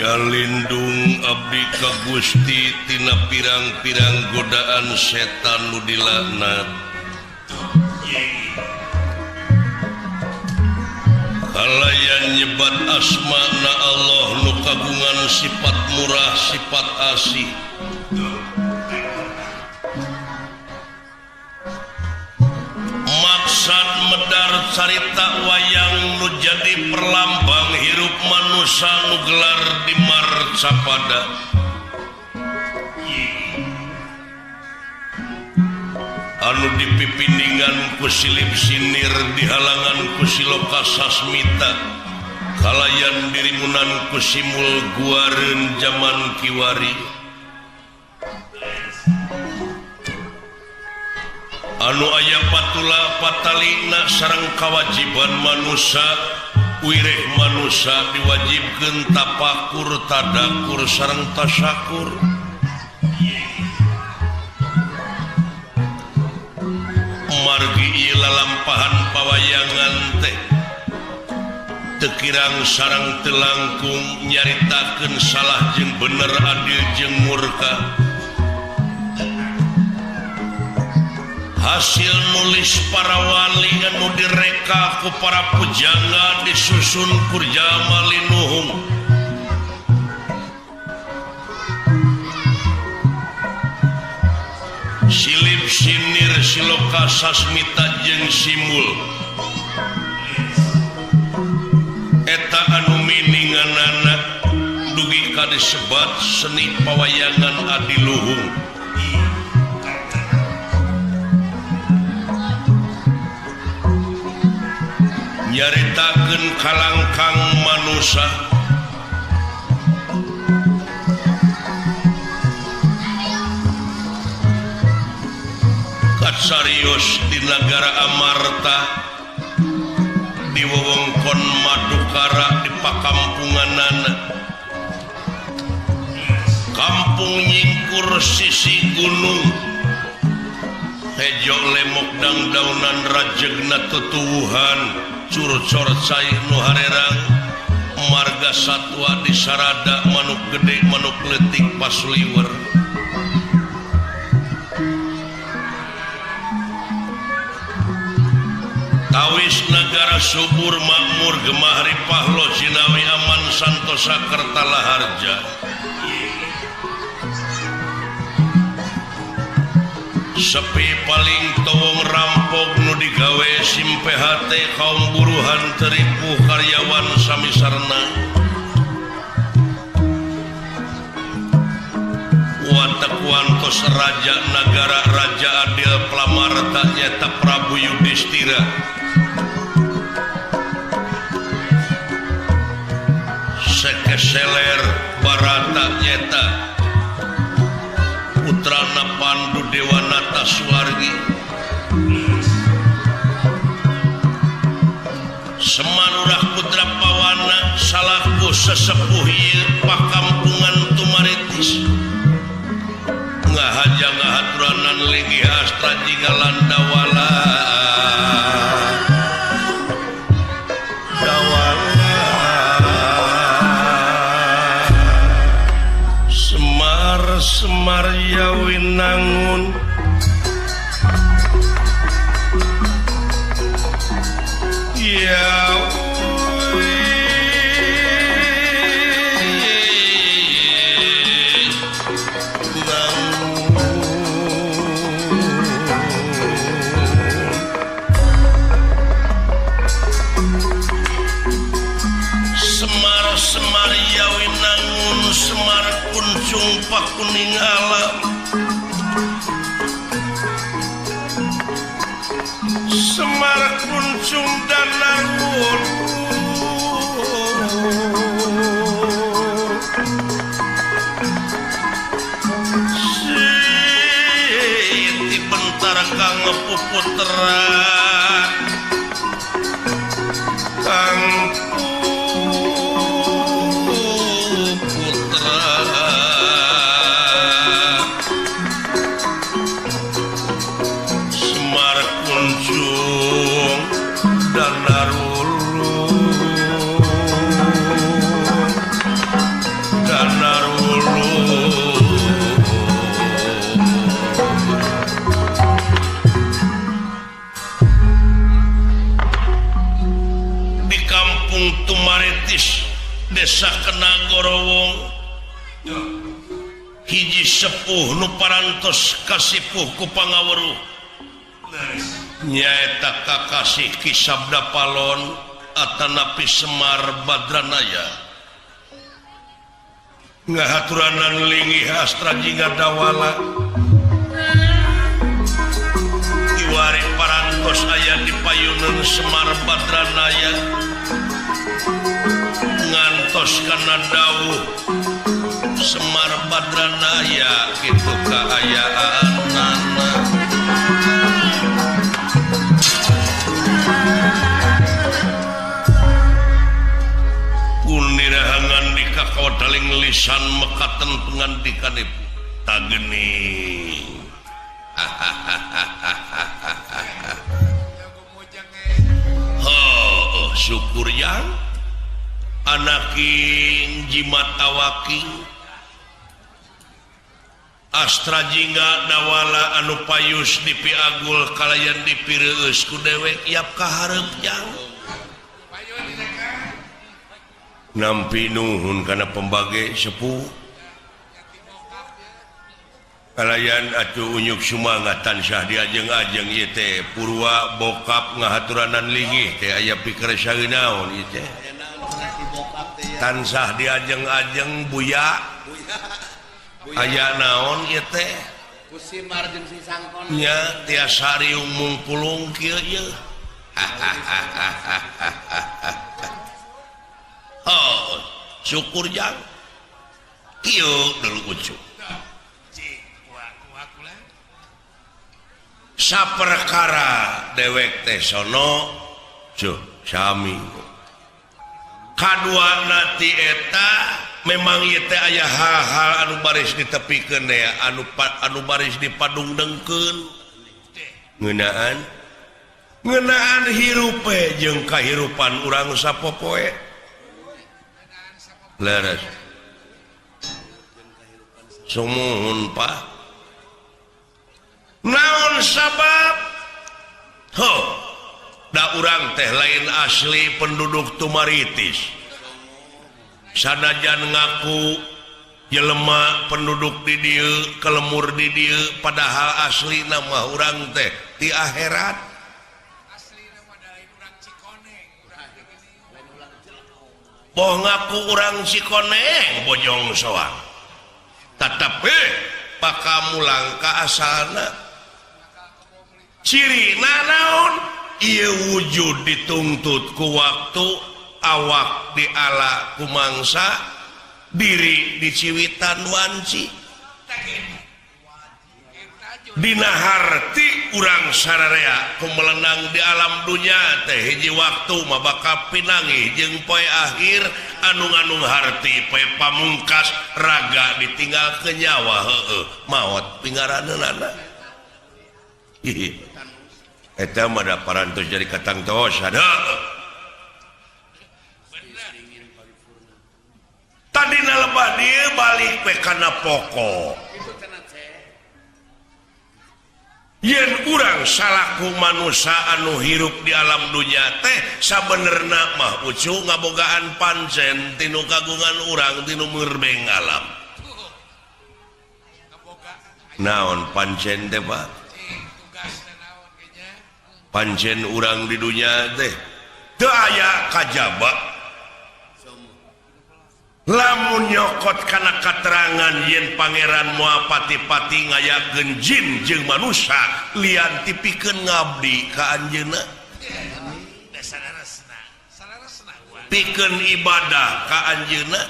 Nyalindung abdi ka Gusti tina pirang-pirang godaan setan nu dilaknat. Kalayan nyebat asma na Allah nu kagungan sifat murah sifat asih. Maksad medar carita wayang nu jadi perlambang hirup manusia nu gelar di marcapada. Anu dipipindingan ku silip sinir dihalangan ku siloka sasmita kalayan dirimunan ku simul guareun jaman kiwari. Anu aya patula patalina sareng kawajiban manusa wireh manusa diwajibkeun tapakur tadakur sareng tasyakur. Margi ieu lalampahan pawayangan teh teu kirang sareng teu langkung nyaritakeun salah jeung bener adil jeung murka. Hasil nulis para wali anu direka ku para pujangga disusun kurjama linuhung. Silip sinir siloka sasmita jeung simul eta anu mininganana dugi ka disebat seni pawayangan adiluhung. Nyaritakeun kalangkang manusa katsarios di nagara Amarta di wewengkon Madukara di pakampunganana kampung nyingkur sisi gunung hejo lemok dangdaunan rajegna tutuwuhan curcor cai nu harerang marga satwa di sarada manuk gede manuk leutik pasuliwer. Tawis nagara subur makmur gemah ripah lo jinawi aman santosa kertala harja. Sepi paling towong rampok nu digawe sim PHT kaum buruhan teripuh karyawan sami sarna. Watak wantos raja nagara raja adil Plamarta nyata Prabu Yudhistira. Sekeseler Barata nyata putrana Pandu Dewanata Suwargi. Semarurah putra Pawana salaku sesepuh ieu pakampungan Tumaritis. Ngahaja ngahaturanan linggih astra jingga landawala. Dawala Semar Semar Yawinangun Semar Semar Yawinangun Semar kuncung pakuning alam Semar kuncung danarwul Siti bentar kang puputra kang putra Semar kuncung danarwulu danarwulu. Di kampung Tumaritis desa Kenagorowong hiji sepuh nu parantos kasipuh ku pangaweruh nyaeta kakasih Ki Sabda Palon atanapi Semar Badranaya. Ngahaturanan linggih astra jingga dawala. Tos aya di payunan Semar Badranaya ngantos kana dawuh Semar Badranaya kitu kaayaanana. Punirahangan di kakawadaling lisan mekaten pengandikanipun tageni. Oh, syukur yang anaking jimat tawaking Astra jingga dawala anu payus dipiagul kalayan dipireueus ku dewek yap kaharep jang nampi nuhun kana pembage sepuh kalayan atuh unyuk sumangat tansah diajeng-ajeng ieu teh purwa bokap ngahaturanan linggih teh aya pikir saeunaon ieu teh tansah diajeng-ajeng buya aya naon ieu teh nya tiasa riung mungpulung kieu ieu. Oh, syukur jang kieu dulu ucu saperkara dewek teh sono cuh sami kaduana ti eta memang ieu teh aya hal-hal anu baris ditepikeun teh anu baris dipadungdengkeun ngeunaan ngeunaan hirupe jeung kahirupan urang sapopoe leres sumuhun Pak. Naon sabab ho da urang teh lain asli penduduk Tumaritis sanajan ngaku jelema penduduk di dieu kelemur di dieu padahal asli nama urang teh di akhirat boh ngaku urang Cikoneng Bojong Soang tetapi bakal mulang ka asalna ciri naon ieu wujud dituntut ku waktu awak diala ku mangsa diri diciwitan wanci dina harti urang sararea kumelenang di alam dunya teh hiji waktu mah bakal pinanggih jeung poe akhir anu nganung harti poe pamungkas raga ditinggal ke nyawa heueuh maot pingaraneunana. Eta mah da parantos jadi katangtosan heueuh. Tadina lebah dieu balik we kana pokok yen urang salaku manusia anu hirup di alam dunya teh sabenerna mah ucu ngabogaan pancen tinu kagungan urang tinu merbeng alam. Naon pancen teh Pak? Pancen urang di dunya teh teu aya kajaba lamun nyokot kana katerangan yen pangeran moal pati-pati ngayakeun jin jeung manusia lian tipikeun ngabdi ka anjeunna pikeun ibadah ka anjeunna.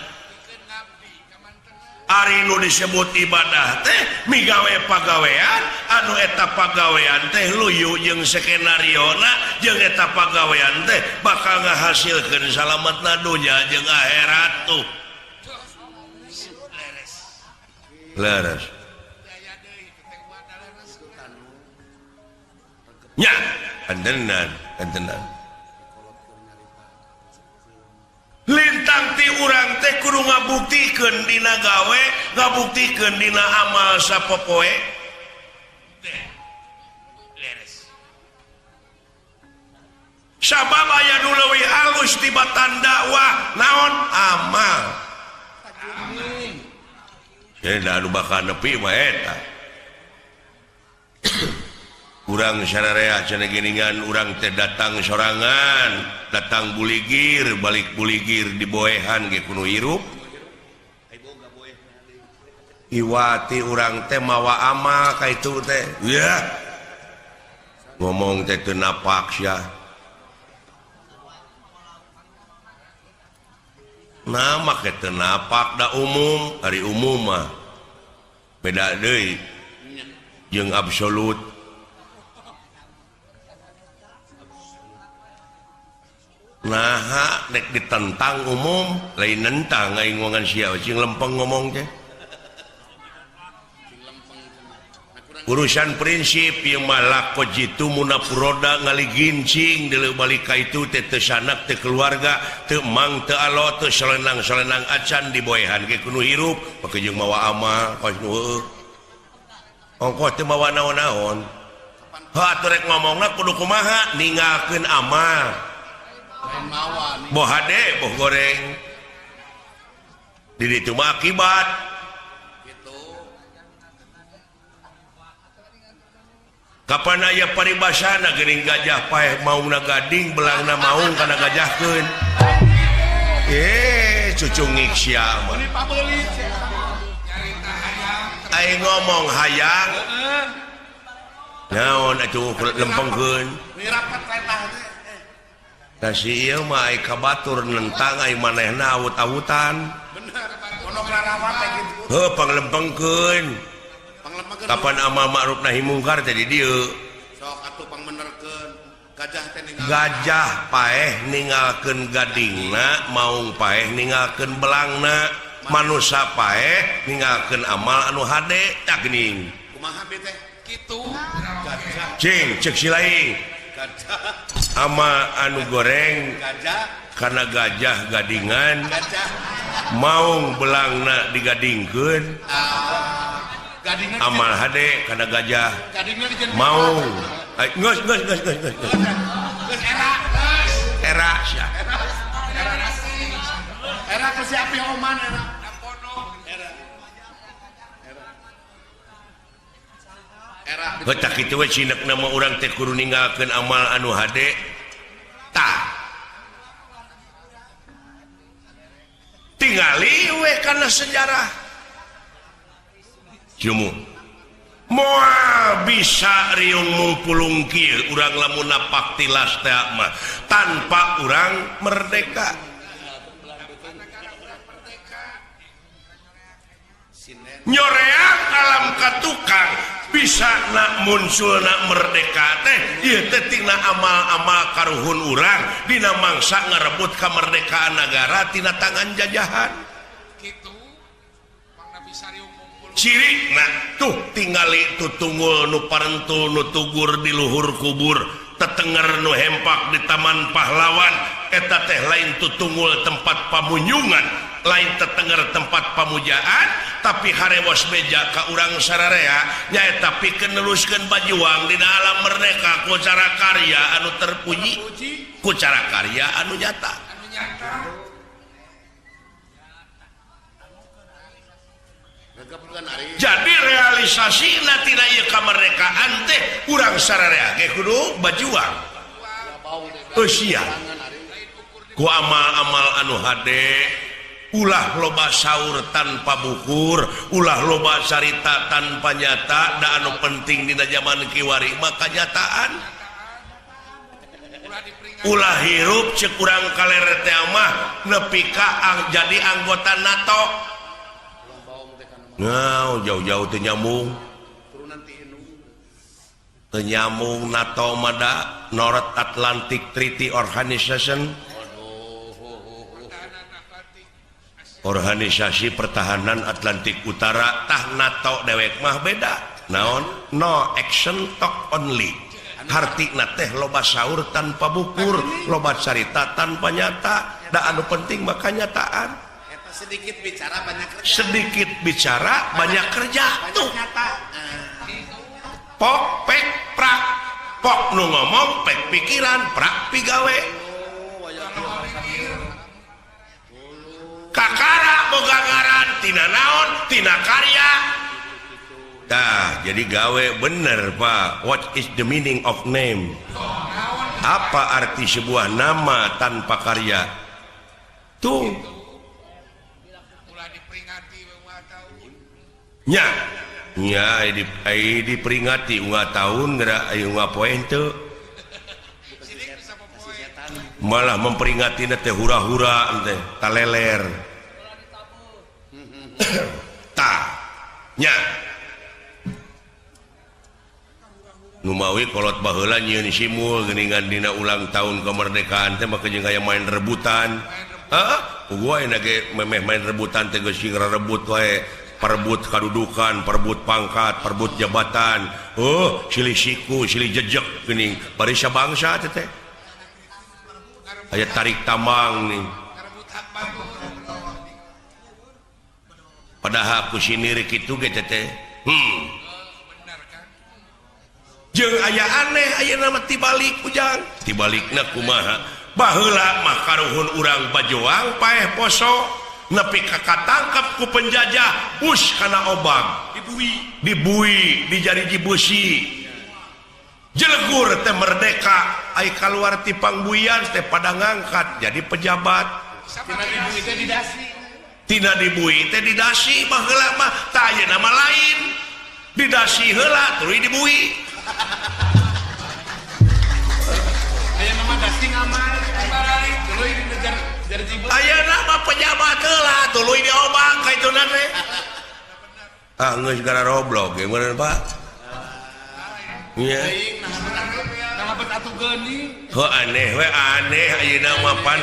Ari nu disebut ibadah teh migawe pagawean anu eta pagawean teh luyu jeung skenariona jeung eta pagawean teh bakal ngahasilkeun salametna dunya jeung akhirat tuh. Leres nya antenan antenan lintang ti urang teh kudu ngabuktikeun dina gawe ngabuktikeun dina amal sapopoe. Sabab aya nu leuwih alus tibatan dakwah naon amal. Jadi anu bakal nepi mah eta. Urang sararea cenah geuningan urang teh datang sorangan, datang buligir, balik buligir diboehan ge kudu hirup. Iwati urang teh mawa amal ka itu teh. Yah. Ngomong teh teu napak sia. Nah make teu napak da umum, ari umum mah beda deui jeung absolut. Nah nek ditentang umum lain nentang aing ngomongan sia cing lempeng ngomong teh. Urusan prinsip ieu mah lako jitu munapuroda ngaligincing deuleu balik ka itu teh teu sanak teu keluarga teu mang teu alo teu solenang-solenang acan diboehan ge kudu hirup make jeung mawa amal kos nu heueuh. Ongkoh teu mawa naon-naon. Heuh atuh rek ngomongna kudu kumaha ninggalkeun amal. Boh hade boh goreng. Di ditu mah akibat. Kapan aya paribasana geuning gajah paeh maungna gading belangna maung kana gajahkeun. Cucungik sia mah. Aing ngomong hayang. Naon atuh lempengkeun. Da si ieu mah ai ka batur nentang ai manehna awut-awutan. Heuh panglempengkeun. Kapan amal ma'ruf nahi mungkar teh di dieu. Sok atuh pangmenerkeun gajah teh ninggalkeun. Gajah paeh ninggalkeun gadingna, maung paeh ninggalkeun belangna, manusa paeh ninggalkeun amal anu hade tah geuning. Kumaha be teh? Kitu. Gajah. Cing ceuk si laing. Gajah. Ama anu goreng gajah kana gajah gadingan. Gajah. Maung belangna digadingkeun. Amal hade kana gajah maung geus geus geus geus geus era sia era ke si api oman era era heuh kitu we cinekna mah urang teh kudu ninggalkeun amal anu hade tah tingali we kana sejarah jumu moal bisa riung mungpulung kieu urang lamun napak tilas teh mah tanpa urang merdeka. Nyoreang alam katukang bisa nak muncul nak merdeka teh ieu teh tina amal-amal karuhun urang dina mangsa ngarebut kamerdekaan nagara tina tangan jajahan. Ciri nah tuh tingali tutunggul nu parentul nu tugur di luhur kubur tetenger nu hempak di taman pahlawan eta teh lain tutunggul tempat pamunyungan lain tetenger tempat pamujaan tapi harewos meja ka urang sararea nyaeta pikeun neruskeun bajuang dina alam merdeka ku cara karya anu terpuji ku cara karya anu nyata. Jadi realisasi tina ieu kamerdekaan teh urang sararea ge kudu bajuang. Eusia ku amal-amal anu hade ulah loba saur tanpa bukur, ulah loba carita tanpa nyata, da anu penting dina zaman kiwari mah kanyataan. Ulah hirup ceuk urang kaler teh mah nepi ka jadi anggota NATO. Nah, jauh-jauh teu nyambung. Teu nyambung NATO mah da North Atlantic Treaty Organization. Organisasi Pertahanan Atlantik Utara tah NATO dewek mah beda. Naon? No action talk only. Hartina teh loba saur tanpa bukur, loba carita tanpa nyata. Da anu penting mah kanyataan. Sedikit bicara banyak kerja. Sedikit bicara banyak kerja tuh. Pok pek prak. Pok nu ngomong pek pikiran prak pigawe. Kakara boga ngaran tina naon tina karya. Tah jadi gawe bener Pak. What is the meaning of name? Apa arti sebuah nama tanpa karya? Tuh. Nya Nya diperingati unggal tahun geura aya unggal poe henteu. Malah memperingati teh hura-hura teh taleler. Tah nya Numawi kolot baheula nyieun simul geuningan dina ulang tahun kemerdekaan teh maka jeung aya main rebutan. Heeh, gua ayeuna ge memeh main rebutan teh geus sing rebut wae, perebut kadudukan, perebut pangkat, perebut jabatan. Oh, silih siku, silih jejek geuning bari sabangsa teh teh. Aya tarik tambang nih. Padahal ku sinir kitu ge teh teh. Jeung aya aneh ayeuna mah tibalik ujang. Tibalikna kumaha? Baheula mah karuhun urang bajoang paeh poso nepi ka katangkep ku penjajah bus kana obag dibui dijariji beusi. Jelegur teh merdeka ai kaluar ti pangbuian teh pada ngangkat jadi pejabat. Tina dibui teh didasi baheula mah tah ayeuna mah lain. Didasi heula tuluy dibui. Aya nama dasi ngamar tuluy dijariji beusi. Aya nama pejabat heula tuluy diobang ka ituna teh. Ah geus gara roblok ge meureun Pak. Nya. Heuh aneh we aneh ayeuna mah pan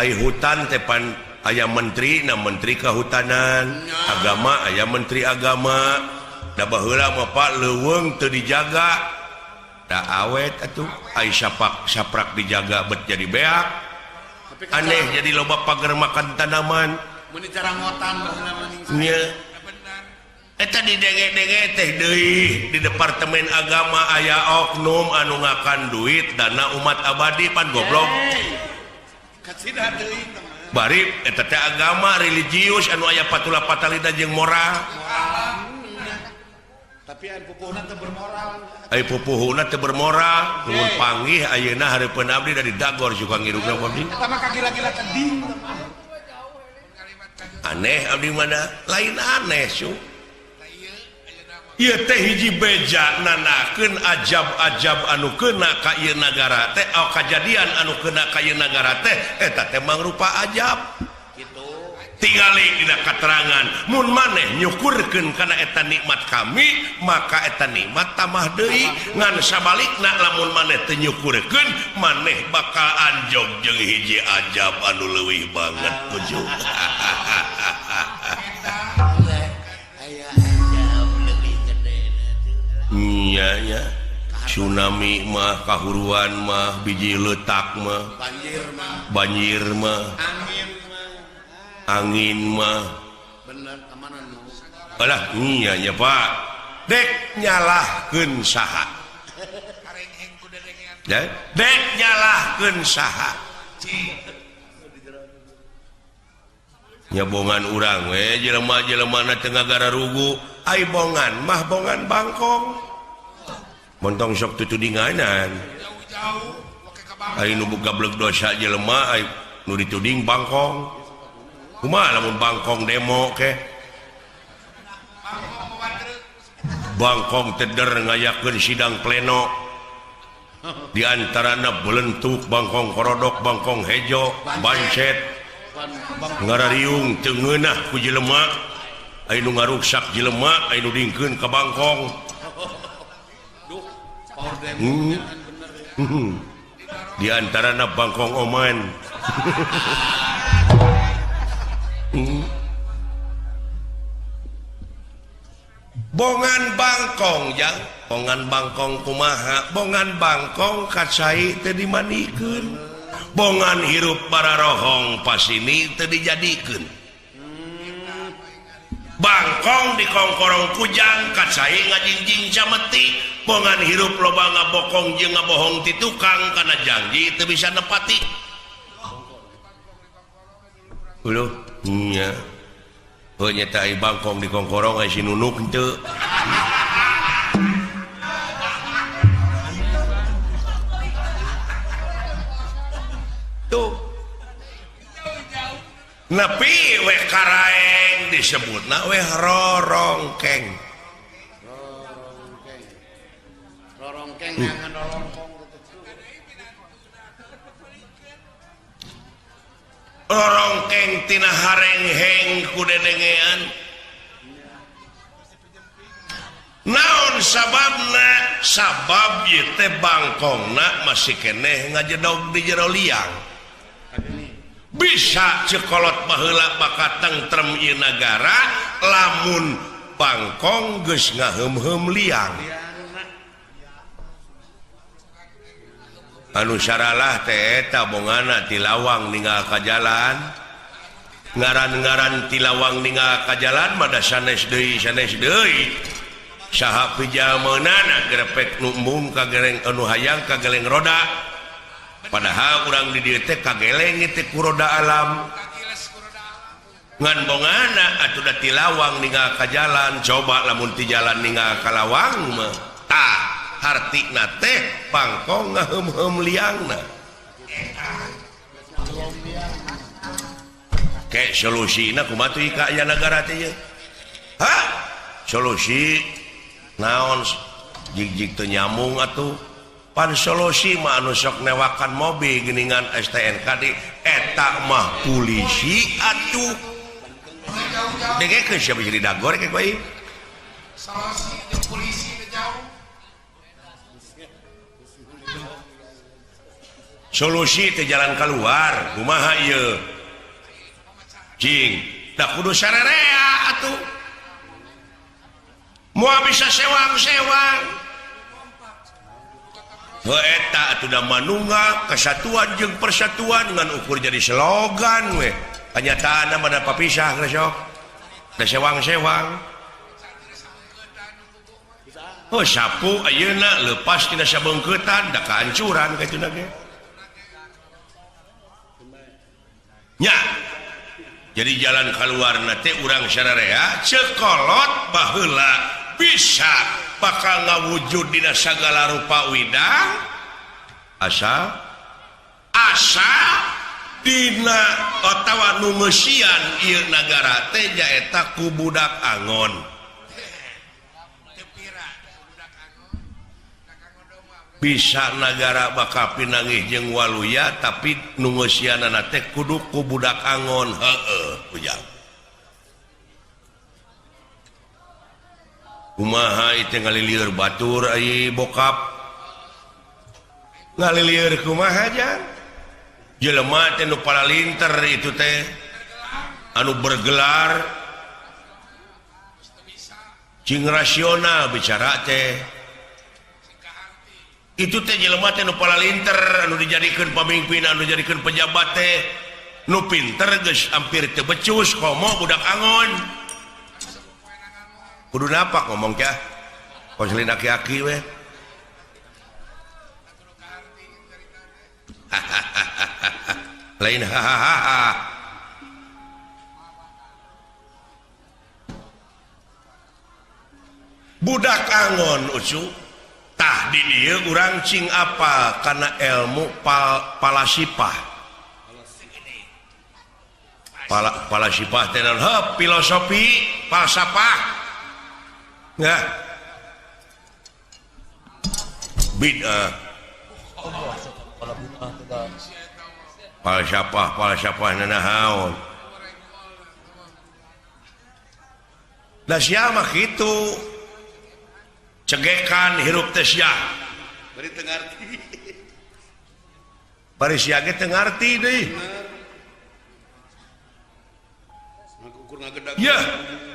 ai hutan teh pan aya menteri na menteri kehutanan, agama aya menteri agama. Da baheula mah Pak leuweung teu dijaga. Da awet atuh ai sapak saprak dijaga bet jadi beak. Aneh jadi loba pagar makan tanaman. Mun dicarangotan baheula mah ning. Nya. Eta didenge-denge teh deui di Departemen Agama aya oknum anu ngakan duit dana umat abadi pan goblok. Kacida deui teh. Bari eta teh agama religius anu aya patula patalida jeung moral. Tapi aya pupuhna teu bermoral. Aya pupuhna teu bermoral, mun panggih ayeuna hareupeun abdi dari dagor suka ngirupna abdi. Eta mah kagila-gila teding. Aneh abdi mana? Lain aneh su. Ieu teh hiji beja nanakeun ajab-ajab anu keuna ka ieu nagara teh, oh, kajadian anu keuna ka ieu nagara teh eta teh mangrupa ajab. Kitu. Tingali dina katerangan mun maneh nyukurkeun kana eta nikmat kami maka eta nikmat tambah deui, ngan sabalikna lamun maneh teu nyukurkeun maneh bakal anjog jeung hiji ajab anu leuwih banget ujung. Nya nya tsunami mah kahuruan mah biji letak mah banjir mah angin mah bener kamana nu alah nya nya Pak dek nyalahkeun saha dek nyalahkeun saha nyabongan urang we jelema-jelemana teu ngagararugu ai bongan mah bongan bangkong montong sok tutudinganan ai nu gablek dosa jelema ai nu dituding bangkong kumaha lamun bangkong demo ke bangkong teder ngayakeun sidang pleno di antarana belentuk bangkong korodok bangkong hejo bancet ngarariung teu ngeunah ku jelema ai nu ngaruksak jelema ai nu dingkeun ka bangkong. Di antarana bangkong oman. Bongan bangkong jang, bongan bangkong kumaha, bongan bangkong kacai teu dimandikeun, bongan hirup bararohong pasini teu dijadikeun. Bangkong dikongkorong kujang kacai ngajingjing cameti, bongan hirup loba ngabokong jeung ngabohong ti tukang kana janji teu bisa nepati. Uluh nya. Heuh nyata ai bangkong dikongkorong ai si nunuk henteu. Tuh. Nepi we karaeng disebutna we rorongkeng. Rorongkeng tina harengheng ku dedengean. Naon sababna? Sabab ieu teh bangkongna masih keneh ngajedog di jero liang. Bisa cekolot baheula bakal tentrem ieu nagara lamun bangkong geus ngaheum-heum liang. Anu saralah teh eta bongana ti lawang ninggal ka jalan. Ngaran-ngaran ti lawang ninggal ka jalan mah da sanes deui sanes deui. Saha pijameunana grepek nu embung ka geleng anu hayang ka geleng roda. Padahal urang di dieu teh kageleng teh ku roda alam. Ngan bongana atuh da ti lawang ninggal ka jalan, coba lamun ti jalan ninggal ka lawang mah tah hartina teh bangkong ngaheum-heum liangna. Ke solusina kumaha tuh ka aya nagara teh ieu? Hah? Solusi naon jig-jig teu nyambung atuh. Pan solusi mah anu sok newakan mobil geuningan STNK di eta mah polisi atuh. Dengekeun sia bisa didagor ke ku aing. Solusi jeung polisi teh jauh. Solusi teh jalan keluar kumaha ieu? Cing, da kudu sarerea atuh. Moal bisa sewang-sewang. Heuh eta atuh da manunggal kesatuan jeung persatuan ngan ukur jadi slogan we. Kanyataanna mah da papisah geus sok. Da sewang-sewang. Oh sapu ayeuna leupas tina sabeungkeutan da kahancuran kitu ge. Nya. Jadi jalan keluarna teh urang sararea cekolot baheula bisa bakal ngawujud dina sagala rupa widang asa asa dina atawa nu ngeusian ieu nagara teh nyaeta ku budak angon. Bisa nagara bakal pinanggih jeung waluya tapi nu ngeusianana teh kudu ku budak angon. Heueuh ujang. Kumaha ieu teh ngalilieur batur ai bokap. Ngalilieur kumaha jang? Jelema teh nu paralinter itu teh anu bergelar cing rasional bicara teh. Itu teh jelema teh nu paralinter anu dijadikeun pamimpin anu dijadikeun pejabat teh nu pinter geus hampir teu becus komo budak angon. Kudu napak ngomong kah? Konselin aki-aki we. Lain hahaha. Budak angon ucu. Tah di dieu urang cing apa kana ilmu palasipah. Palasipah teh naon? Heuh, filosofi, falsafah. Nah. Bid'ah. Falsafah, falsafah nanaon. Da sia mah kitu. Cegekan hirup teh sia. Bari teu ngarti. Bari sia ge teu ngarti deui. Ya,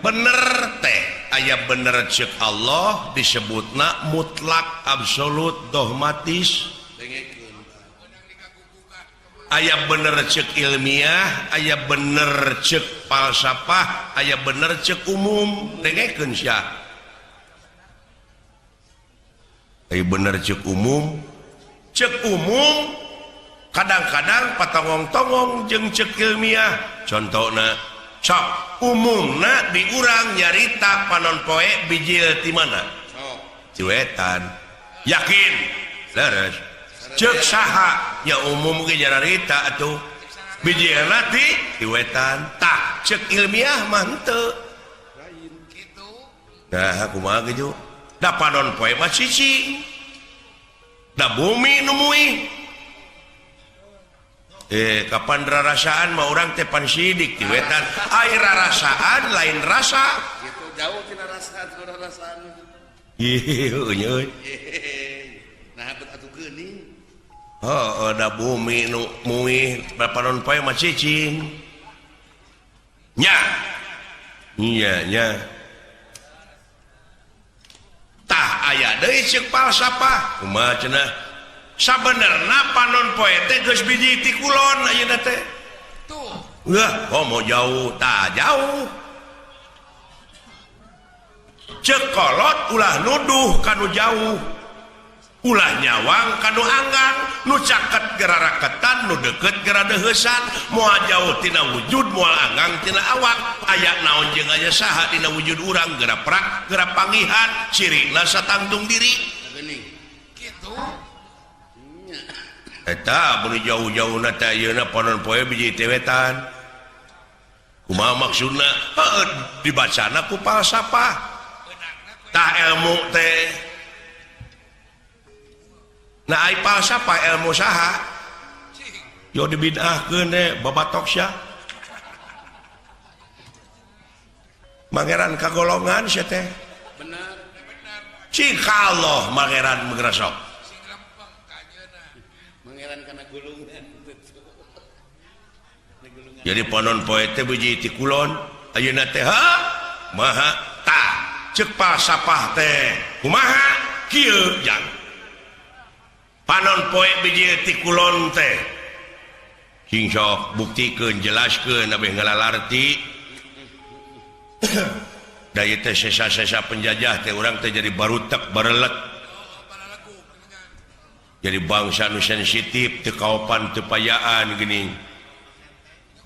bener teh. Aya bener ceuk Allah disebutna mutlak absolut dogmatis. Aya bener ceuk ilmiah, aya bener ceuk falsafah, aya bener ceuk umum. Dengekeun sia. Aya bener ceuk umum. Ceuk umum kadang-kadang patongong-tongong jeung ceuk ilmiah. Contona sok umumna di urang nyarita panon poe bijil ti mana? Ti wetan. Yakin? Leres. Ceuk saha? Ya umum ge nyarita atuh. Bijilna ti wetan. Tah ceuk ilmiah mah henteu. Nah kumaha ge ju? Da panon poe mah cicing. Da bumi nu muih. Kapan rarasaan mah urang teh pan sidik ti wetan. Ai rarasaan lain rasa. Gitu jauh tina rasa rarasaan. Ih, euy. Nah, bet atuh geuning. Heeh, da bumi nu muih panon poe mah cicing. Nya. Iya nya. Tah aya deui ceuk falsafah. Kumaha cenah? Sabenerna panon poe teh geus biji ti kulon ayeuna teh. Tuh. Wah, komo jauh tah jauh. Ceuk kolot ulah nuduh kanu jauh. Ulah nyawang kanu anggang, nu caket geraraketan, nu deket geradeheusan, moal jauh tina wujud, moal anggang tina awak. Aya naon jeung aya saha dina wujud urang geura prak, geura panggihan, cirina satangtung diri. Geuning. Kitu. Eta mun jauh-jauhna teh ayeuna panon poe biji teh wetan. Kumaha maksudna? Heueuh dibacana ku falsafah. Tah ilmu teh. Nah ai falsafah ilmu saha? Yo dibid'ahkeun teh babatok sia. Mangeran kagolongan sia teh. Bener. Cik Allah mangeran mengresok. Mangeran kana gulungan. Jadi panon poe teh biji ti kulon, ayeuna teh ha maha tah ceuk falsafah teh. Kumaha kieu jang. Panon poe biji ti kulon teh. Sing sok buktikeun jelaskeun abeh ngalalarti. Da ieu teh sesa-sesa penjajah teh urang teh jadi barutek barelet. Jadi bangsa nu sensitif teu kaopan teu payaan geuning.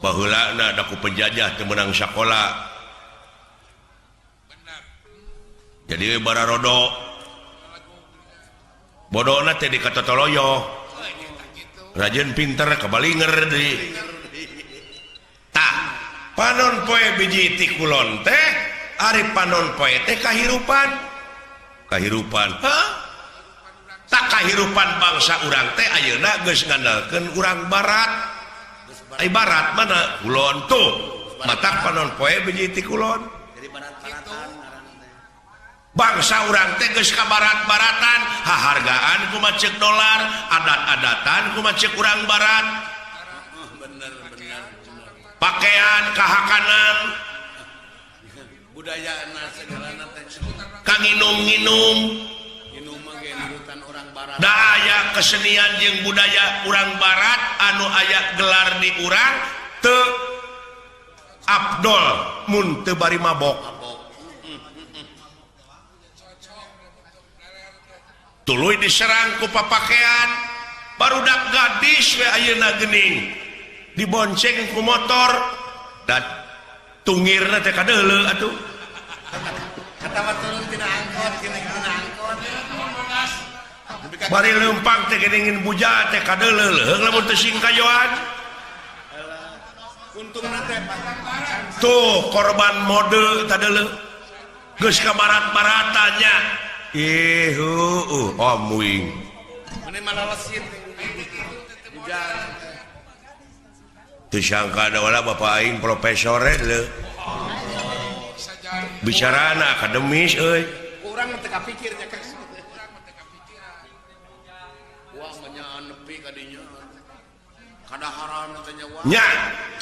Baheulana da ku penjajah teu meunang sakola. Jadi bararodo. Bodona teh di katotoloyo. Rajin pinter kabalinger deui. Tah, panon poe biji ti kulon teh, ari panon poe teh kahirupan. Kahirupan. Hah? Tak kahirupan bangsa urang teh ayeuna geus ngandalkeun urang barat. Ai barat mana? Kulon tuh. Matak panon poe biji ti kulon. Jadi barat-baratan ngaranna teh. Bangsa urang teh geus ka barat-baratan, hahargaan kumaha ceuk dolar, adat-adatan kumaha ceuk urang barat. Bener bener. Pakaian kahakanan, budayana segalana teh. Kanginum-nginum, nginum mah ge nurutan urang barat. Da aya kesenian jeung budaya urang barat anu aya gelar di urang teu abdol mun teu bari mabok. Tuluy diserang ku papakean barudak gadis we ayeuna geuning dibonceng ku motor dan tungirna teh kadeuleu atuh. Katawa turun tina angkot tina angkot. Bari leumpang teh geuning buja teh kadeuleu leuheung lamun teu singkayoan. Untungna teh tuh korban mode tadeuleu geus ka barat-baratannya. Ih, om wing. Mane malalesit bujang. Teu sangka da wala bapak aing profesor leuh. Bicarana akademis euy. Urang teu kapikir nya Kang. Wah mah nepi ka dinya. Kadaharan teh nya wah. Nya,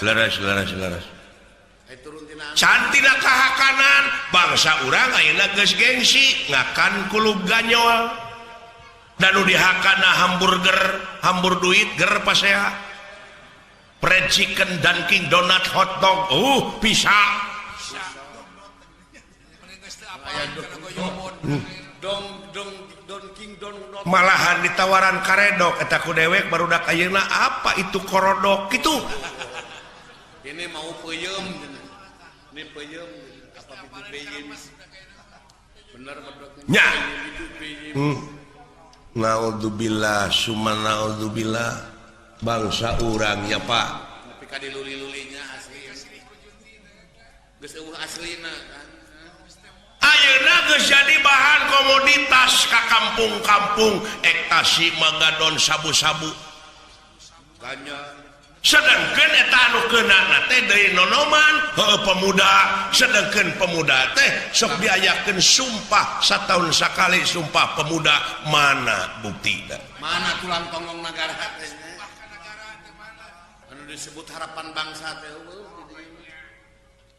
leres leres leres. Cantina kahakanan bangsa urang ayeuna geus gengsi ngakan kulub ganyol. Dan nu dihakana hamburger, hambur duit ger pasea. Fried chicken, Dunkin Donut, hot dog, bisa. Malahan ditawaran karedok eta ku dewek barudak ayeuna apa itu korodok kitu. Ini mau peuyeum. Ini peuyeum apa itu peuyeum. Bener nya. Naudzubillah summa naudzubillah. Bangsa urang ya Pak. Tapi ka diluli-lulinya asli. Geus eueuh aslina kan. Ayeuna geus jadi bahan komoditas ka kampung-kampung ektasi magadon sabu-sabu ganja sedangkan eta anu keunana teh deui nonoman heueuh pemuda sedangkan pemuda teh sok diayakeun sumpah satahun sakali sumpah pemuda mana buktina mana tulang tonggong nagara teh anu disebut harapan bangsa teh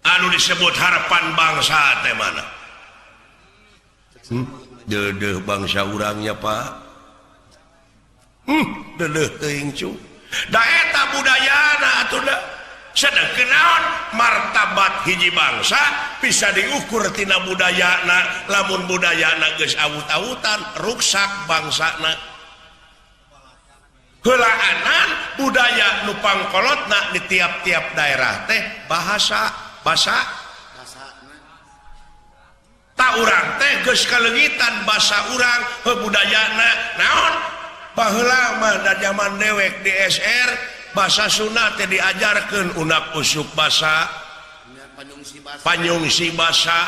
anu disebut harapan bangsa teh mana deudeuh bangsa urangnya Pak deudeuh teuing cu da eta budayana atuh da sedengkeun naon martabat hiji bangsa bisa diukur tina budayana lamun budayana geus awut-awutan ruksak bangsana heulaanan budaya nu pangkolotna di tiap-tiap daerah teh bahasa basa tak urang teh geus kaleungitan basa urang budayana naon baheula mah da zaman dewek di SR bahasa Sunda teh diajarkeun unak usuk basa panyungsi basa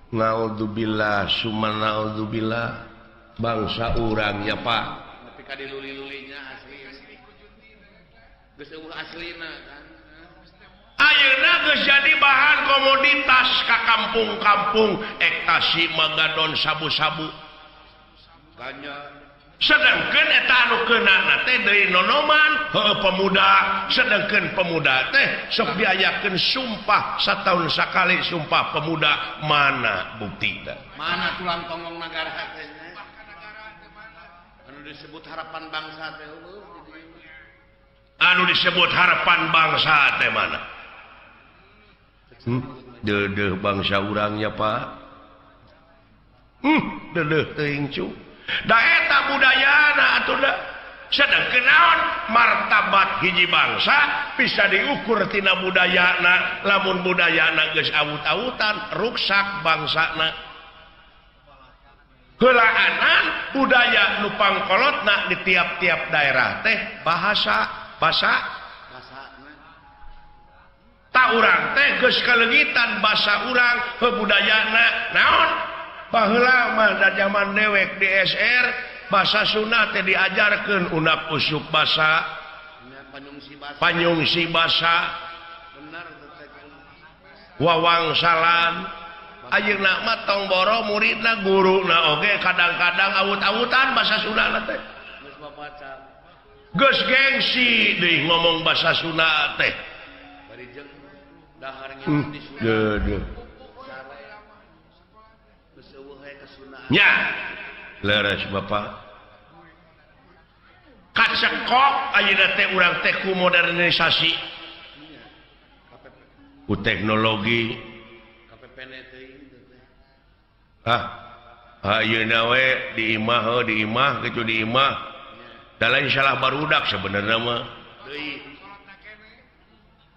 naudzubillah summa naudzubillah bangsa urangnya Pak tapi ka diluli-lulinya asli geus eueuh aslina kan ayeuna geus jadi bahan komoditas ka kampung-kampung ektasi magadon sabu-sabu ganja sedangkan eta anu keunana teh deui nonoman heueuh pemuda sedangkan pemuda teh sok diayakeun sumpah satahun sakali sumpah pemuda mana buktina mana tulang tonggong nagara teh anu disebut harapan bangsa teh anu disebut harapan bangsa teh mana deudeuh bangsa urangnya Pak deudeuh teuing cu da eta budayana atuh da sedengkeun naon martabat hiji bangsa bisa diukur tina budayana lamun budayana geus awut-awutan ruksak bangsana heulaanan budaya nu pangkolotna di tiap-tiap daerah teh bahasa basa tak urang teh geus kaleungitan basa urang budayana naon baheula mah da zaman dewek di SR bahasa Sunda teh diajarkeun unak usuk basa panyungsi basa wawangsalan ayeuna mah tong boro muridna guruna oge kadang-kadang awut-awutan basa Sunda teh geus gengsi deui ngomong basa Sunda teh deudeuh nya leres Bapak kacekok ayeuna teh urang teh ku modernisasi ku teknologi ah ayeuna we di imah di imah kitu di imah da lain salah barudak sebenarnya mah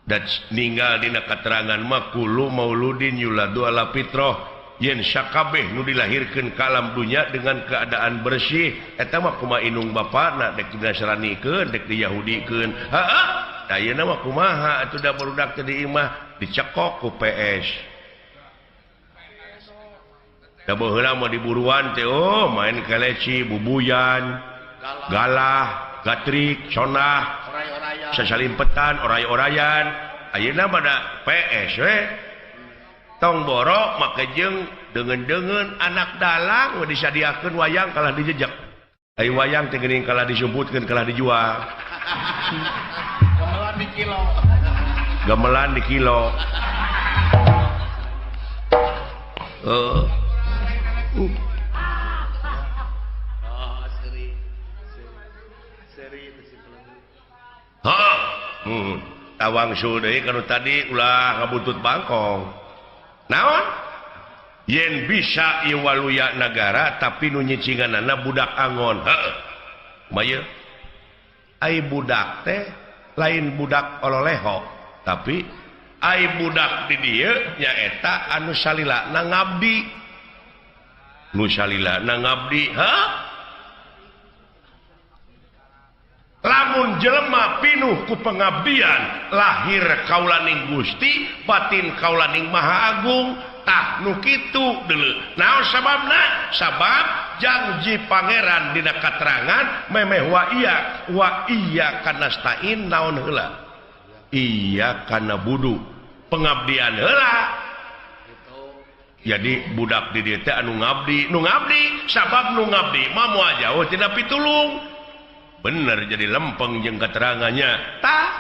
da ninggal dina katerangan mah kullu mauludin yuladu ala fitrah yen sakabeh nu dilahirkeun ka alam dunya dengan keadaan bersih eta mah kumaha indung bapana dek dinasranikeun dek diyahudikeun heeh da ayeuna mah kumaha atuh da barudak teh di imah dicekok ku PS da baheula mah diburuan teh oh main keleci bubuyan galah gatrik sonah sasalimpetan oray-orayan ayeuna mah da PS we tong borok make jeung deungeun-deungeun anak dalang we disadiakeun wayang kalah dijejek ai wayang teh geuning kalah disumputkeun kalah dijual gamelan di kilo gamelan di kilo tawang deui kanu tadi ulah ngabuntut bangkong naon yen bisa ieu waluya nagara tapi nu nyicinganana budak angon heuh kumaha ai budak teh lain budak ololeho tapi ai budak di dieu nyaeta anu salilana ngabdi nu salilana ngabdi heuh lamun Lamun jelema pinuh ku pengabdian lahir kaulaning Gusti batin kaulaning Maha Agung tah nu kitu deuleu. Naon sababna? Sabab janji pangeran dina katerangan memeh wa iya kanastain naon heula? Iya kana budu pengabdian heula. Jadi budak di dieu teh anu ngabdi, nu ngabdi sabab nu ngabdi mah moal jauh tina pitulung. Bener jadi lempeng jeung keterangannya tah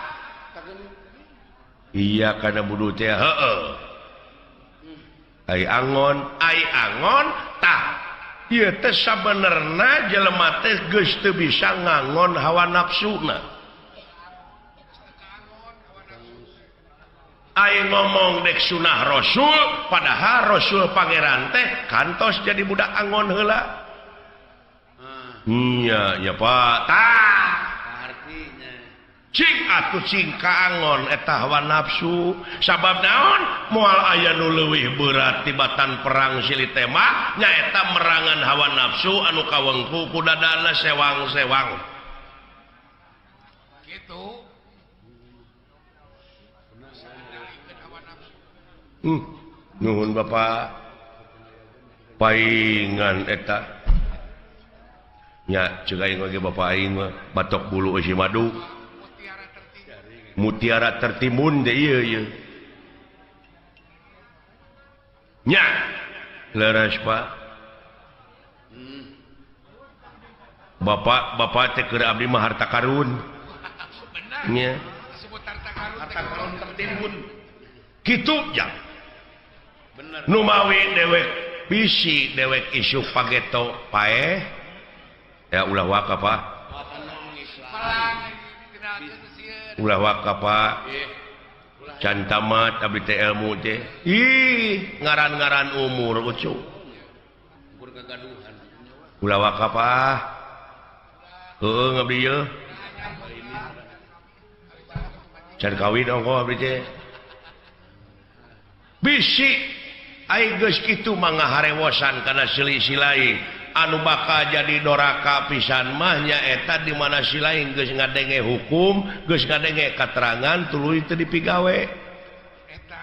iya kana budu teh heeh ai angon tah ieu teh sabenerna jelema teh geus teu bisa ngangon hawa nafsuna. Ai ngomong dek sunah Rasul padahal Rasul pangeran teh kantos jadi budak angon heula. Iya ya Pak tah artinya cing atuh cing kaangon eta hawa nafsu sabab naon moal aya nu leuwih berat tibatan perang silih tema nyaeta merangan hawa nafsu anu kawengku ku dadana sewang-sewang kitu. Nuhun Bapak paingan eta nya ceuk aing ge bapak aing mah batok bulu eusi madu mutiara tertimbun teh ieu ieu nya leres Pak. Bapak bapak teh keur abdi mah harta karun nya harta karun tertimbun kitu ja bener nu mawi dewek bisi dewek isuk pageto paeh ya ulah waka Pak ulah waka Pak can tamat abdi teh ilmu teh ih ngaran-ngaran umur ucu ulah waka Pak heueuh abdi ieu can kawin ongkoh abdi teh bisi ai geus kitu mah ngaharewosan kana silih-silaing anu bakal jadi doraka pisan mah nyaeta di mana si lain geus ngadenge hukum geus ngadenge katerangan tuluy teu dipigawe.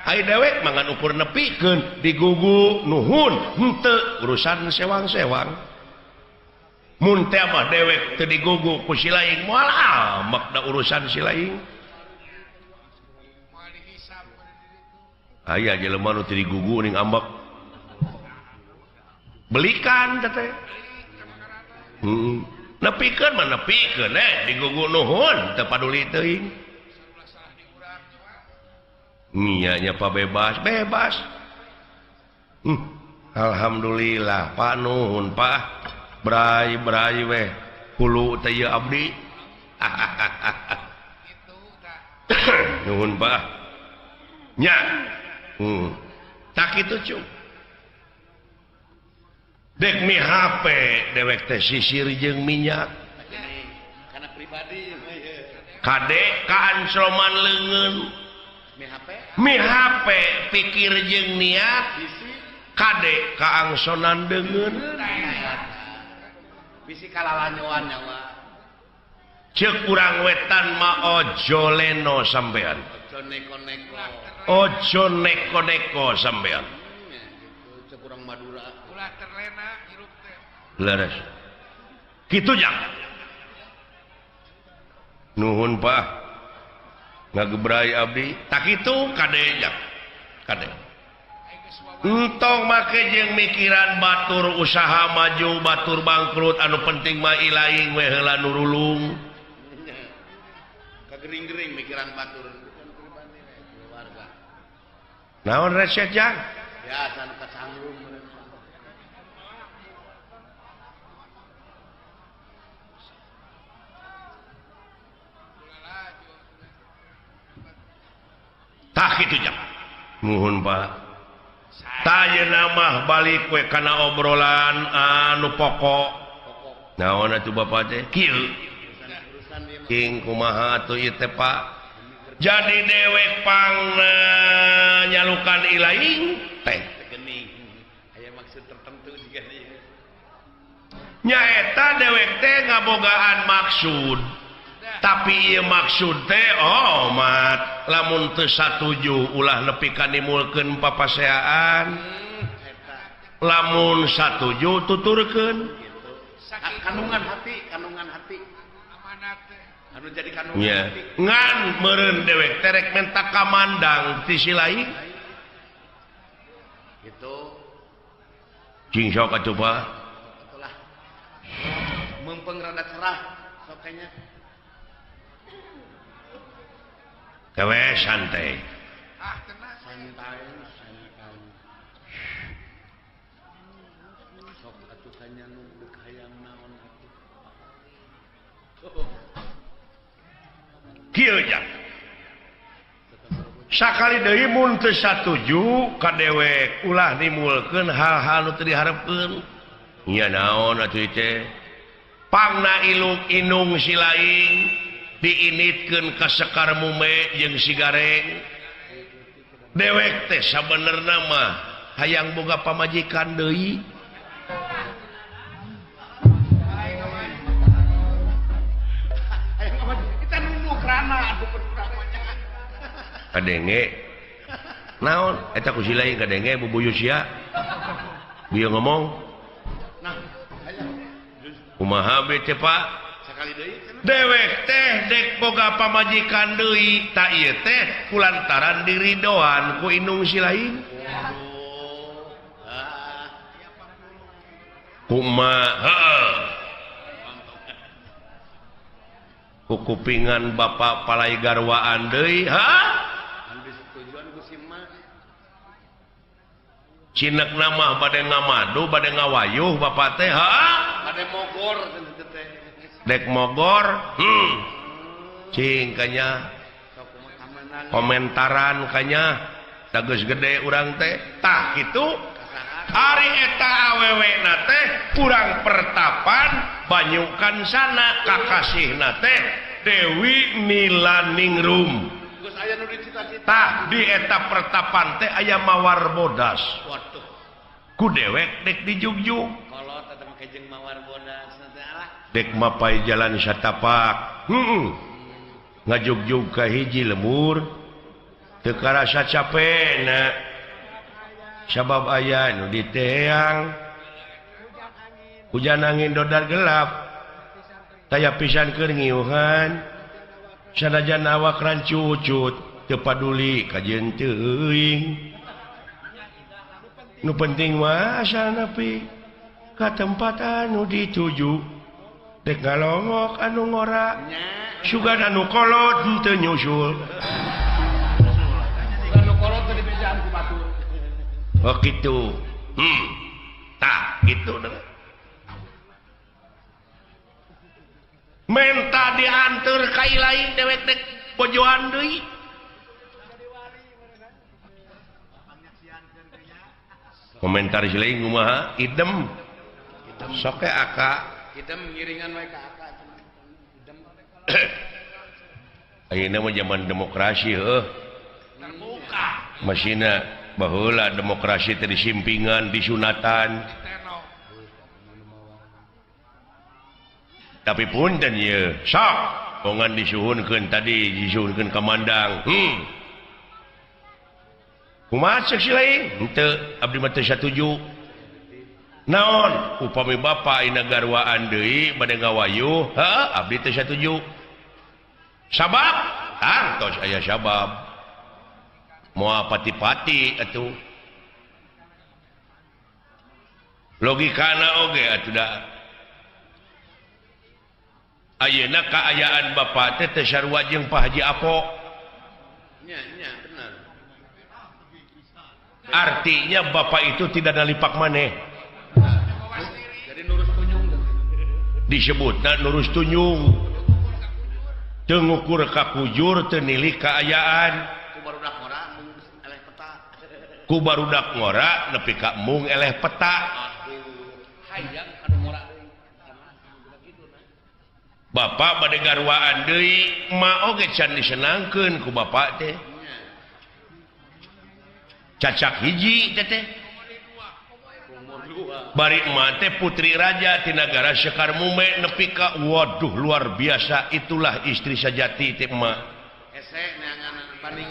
Ai dewek mah ngan ukur nepikeun digugu nuhun henteu urusan sewang-sewang. Mun teh mah dewek teu digugu ku si lain moal amak da urusan si lain. Aya jelema nu teu digugu ning ambek belikan teh nepikeun mah nepikeun digugu nuhun teu paduli teuing nya nya Pak bebas bebas. Alhamdulillah Pak nuhun Pak bray bray weh hulu teh ieu abdi nuhun Pak nya tak kitu cu dek mi HP dewek teh sisir jeung minyak kana pribadi kade kaancloman leungeun mi HP pikir jeung niat kade kaangsonan deungeun bisi kalalanyoan nyawa ceuk urang wetan mah ojo leno sampean ojo neko-neko ojo neko-neko sampean ceuk urang Madura ulah terlena hirup teh leres kitu jang nuhun Pak ngagebrai abdi tak kitu kade jang kade entong make jeung mikiran batur usaha maju batur bangkrut anu penting mah ilaing we heula nu rulung kagering-gering mikiran batur keluarga naon resep jang biasa nu kacangrum. Tah kitu jang nuhun Pak. Tah mah balik we kana obrolan anu pokok. Naon atuh Bapak teh? Kieu. King kumaha atuh ieu teh Pak? Jadi dewek pangna nyalukan ilaing teh. Aya maksud tertentu juga ieu. Nyaeta dewek teh ngabogaan maksud. Tapi ieu maksud teh oh mat lamun teu satuju ulah nepi ka nimulkeun papaseaan. Lamun satuju tuturkeun. Kandungan hati, kandungan hati. Amanat teh. Anu jadi kandungan Nya. hati. Ngan meureun dewek teh rek menta kamandang ti si lain. Gitu. Cing sok atuh Pak. Itulah. Mempeng rada cerah sok kayaknya. Kewe santai. Ah, tenang. Santai, santai. Sok atuh kanya nu deuk hayang naon atuh. Kieu nya. Sakali deui mun teu satuju ka dewek ulah nimulkeun hal-hal nu teu diharepkeun. Nya naon atuh teh? Pangna iluk inung si lain diinitkeun ka Sekar Mume jeung si Gareng. Dewek teh sabenerna mah hayang boga pamajikan deui. Kita nunggu kerana atuh urang mah. Kadenge naon eta ku si lain kadenge bubuyu sia. Bieu ngomong. Nah, hayang. Kumaha be teh Pak? Sakali deui cenah. Dewek teh dek boga pamajikan deui ta ieu teh kulantaran diridoan ku indung si lain. Waduh. Ah. Kumaha? Heeh. Ku kupingan bapak palai garwaan deui, ha? Anu disetujuan ku si emak. Cinek nama bade ngamadu, bade ngawayuh bapak teh, ha? Bade mogor cenah teh. Dek mogor, Cing kanya komentaran kanya da geus gede urang teh. Tah kitu. Ari eta awewe na teh kurang pertapan banyukan sana kakasihna teh Dewi Nilaningrum. Geus aya nu dicita-cita. Tah di eta pertapan teh aya mawar bodas. Waduh. Ku dewek dek dijugjug. Kolot eta make jeung mawar bodas teh alah. Dek mapai jalan satapak. Heeh. Ngajugjug ka hiji lembur. Teu karasa capena. Sabab aya nu diteang. Hujan angin dodar gelap. Taya pisan keur ngiuhan. Sanajan awak rancucut teu paduli kajeun teuing. Nu penting mah asal nepi ka tempat anu dituju. Dek ngalongok anu ngora. Sugan anu kolot henteu nyusul. Anu kolot teh dibejaan ku batur. Oh gitu. Tah gitu deh. Menta dianteur ka lain dewek dek bojoan deui. Komentar si lain kumaha? Idem. Sok ke aka. Idem ngiringan wae ka aka. Idem. Ayeuna mah zaman demokrasi heuh. Terbuka. Masina baheula demokrasi teh disimpingan, disunatan. Tapi punten ieu, sok bongan disuhunkeun tadi disuhunkeun ka mandang. Kumaha ceuk si lain? Henteu, abdi mah teu satuju. Naon? Upami bapa ina garwaan deui bade ngawayuh, heuh abdi teu satuju. Sabab? Tangtos aya sabab. Moal pati-pati atuh. Logikana oge atuh da. Ayeuna kaayaan bapak teh teu sarua jeung Pak Haji Apo. Nya, nya bener. Artinya bapak itu tidak nalipak maneh. Jadi nurus tunjung. Disebutna nurus tunjung. Teu ngukur ka kujur, teu nilik kaayaan. Ku barudak ngora mung eleh peta. Ku barudak ngora nepi ka mung eleh peta. Aduh, hayang anu ngora deui. Bapak bade garwaan deui, ma oge can disenangkeun ku bapak teh. Cacak hiji teh teh. Umur dua. Bari emak teh putri raja ti nagara Sekar Mume nepi ka waduh luar biasa itulah istri sejati teh emak.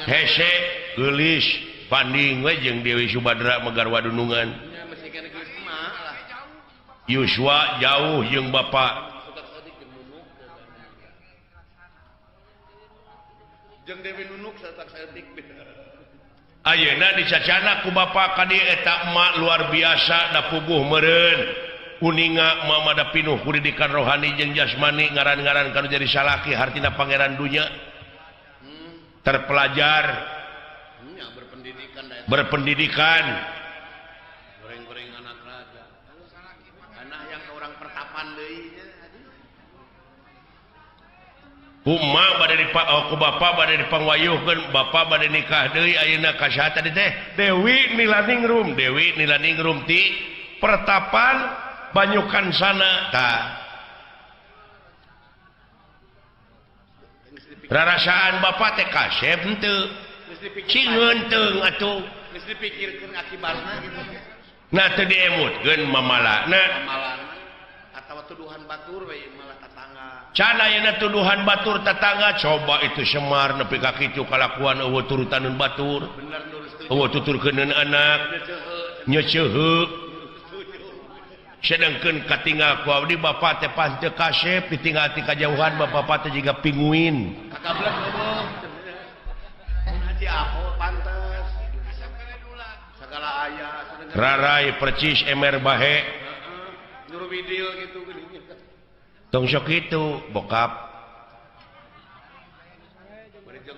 Hese geulis banding we jeung Dewi Subadra megar wadunungan. Yuswa jauh jeung bapak. Jeung Dewi Nunuk satak saeutik. Ayeuna dicacana ku bapak ka dieu eta emak luar biasa da puguh meureun. Uninga emak mah da pinuh ku didikan rohani jeung jasmani ngaran-ngaran kanu jadi salaki hartina pangeran dunya. Terpelajar. Berpendidikan. Goreng-goreng anak raja. Anak yang ke orang pertapan deui nya. Kuma bade ku bapa bade dipangwayuhkeun bapa bade nikah deui ayeuna ka saha tadi teh Dewi Nilaningrum Dewi Nilaningrum ti pertapan Banyukan sana tah rarasaan bapa teh kasep henteu cing henteu atuh geus dipikirkeun akibatna gitu nah teu diemutkeun mamalana atawa tuduhan batur we malah tetangga. Can ayeuna tuduhan batur tetangga coba itu Semar nepi ka kitu kalakuan eueuh turutaneun batur. Eueuh tuturkeuneun anak. Nyeceuheu. Sedengkeun katinggal ku abdi bapa teh pas teu kasep ditinggal ti kajauhan bapa teh jiga pinguin. Kakablek eueuh. Mun haji apo pantes. Sagala aya rarai percis emer bahe. Gitu, tong sok itu bokap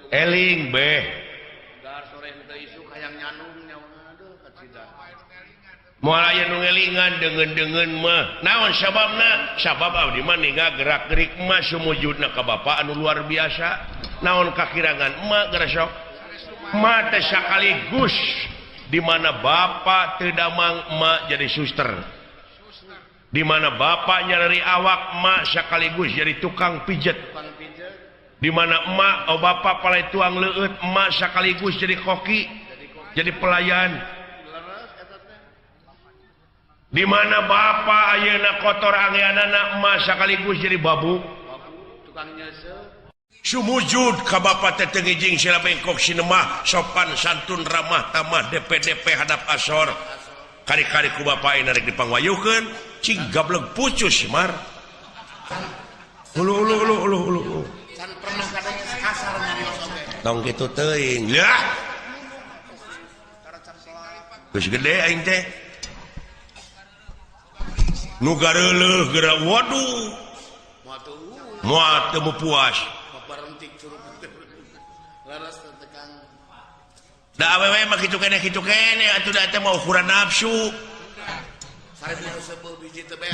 eling beh moal aya nu ngelingan deungeun-deungeun mah naon sababna sabab abdi mah ninggal gerak-gerik mah sumujudna ka bapa anu luar biasa naon kakirangan emak geura sok emak teh sakaligus di mana bapa teu damang emak jadi suster di mana bapak nyari awak emak sekaligus jadi tukang pijet di mana emak oh bapak palai tuang leueut emak sekaligus jadi koki jadi pelayan di mana bapak ayeuna kotor angeanana emak sekaligus jadi babu sumujud ka bapak teh teu ngijing sila bengkok sinemah sopan santun ramah tamah DPDP hadap asor kari-kari ku bapak ayeuna rek dipangwayuhkeun cing gablek pucus Mar ulu ulu ulu ulu ulu can pernah kadang kasar nyarios oge tong kitu teuing lah geus gede aing teh nu gareuleuh geura waduh moal teu puas da awewe mah kitu keneh atuh da teh mah ukuran nafsu.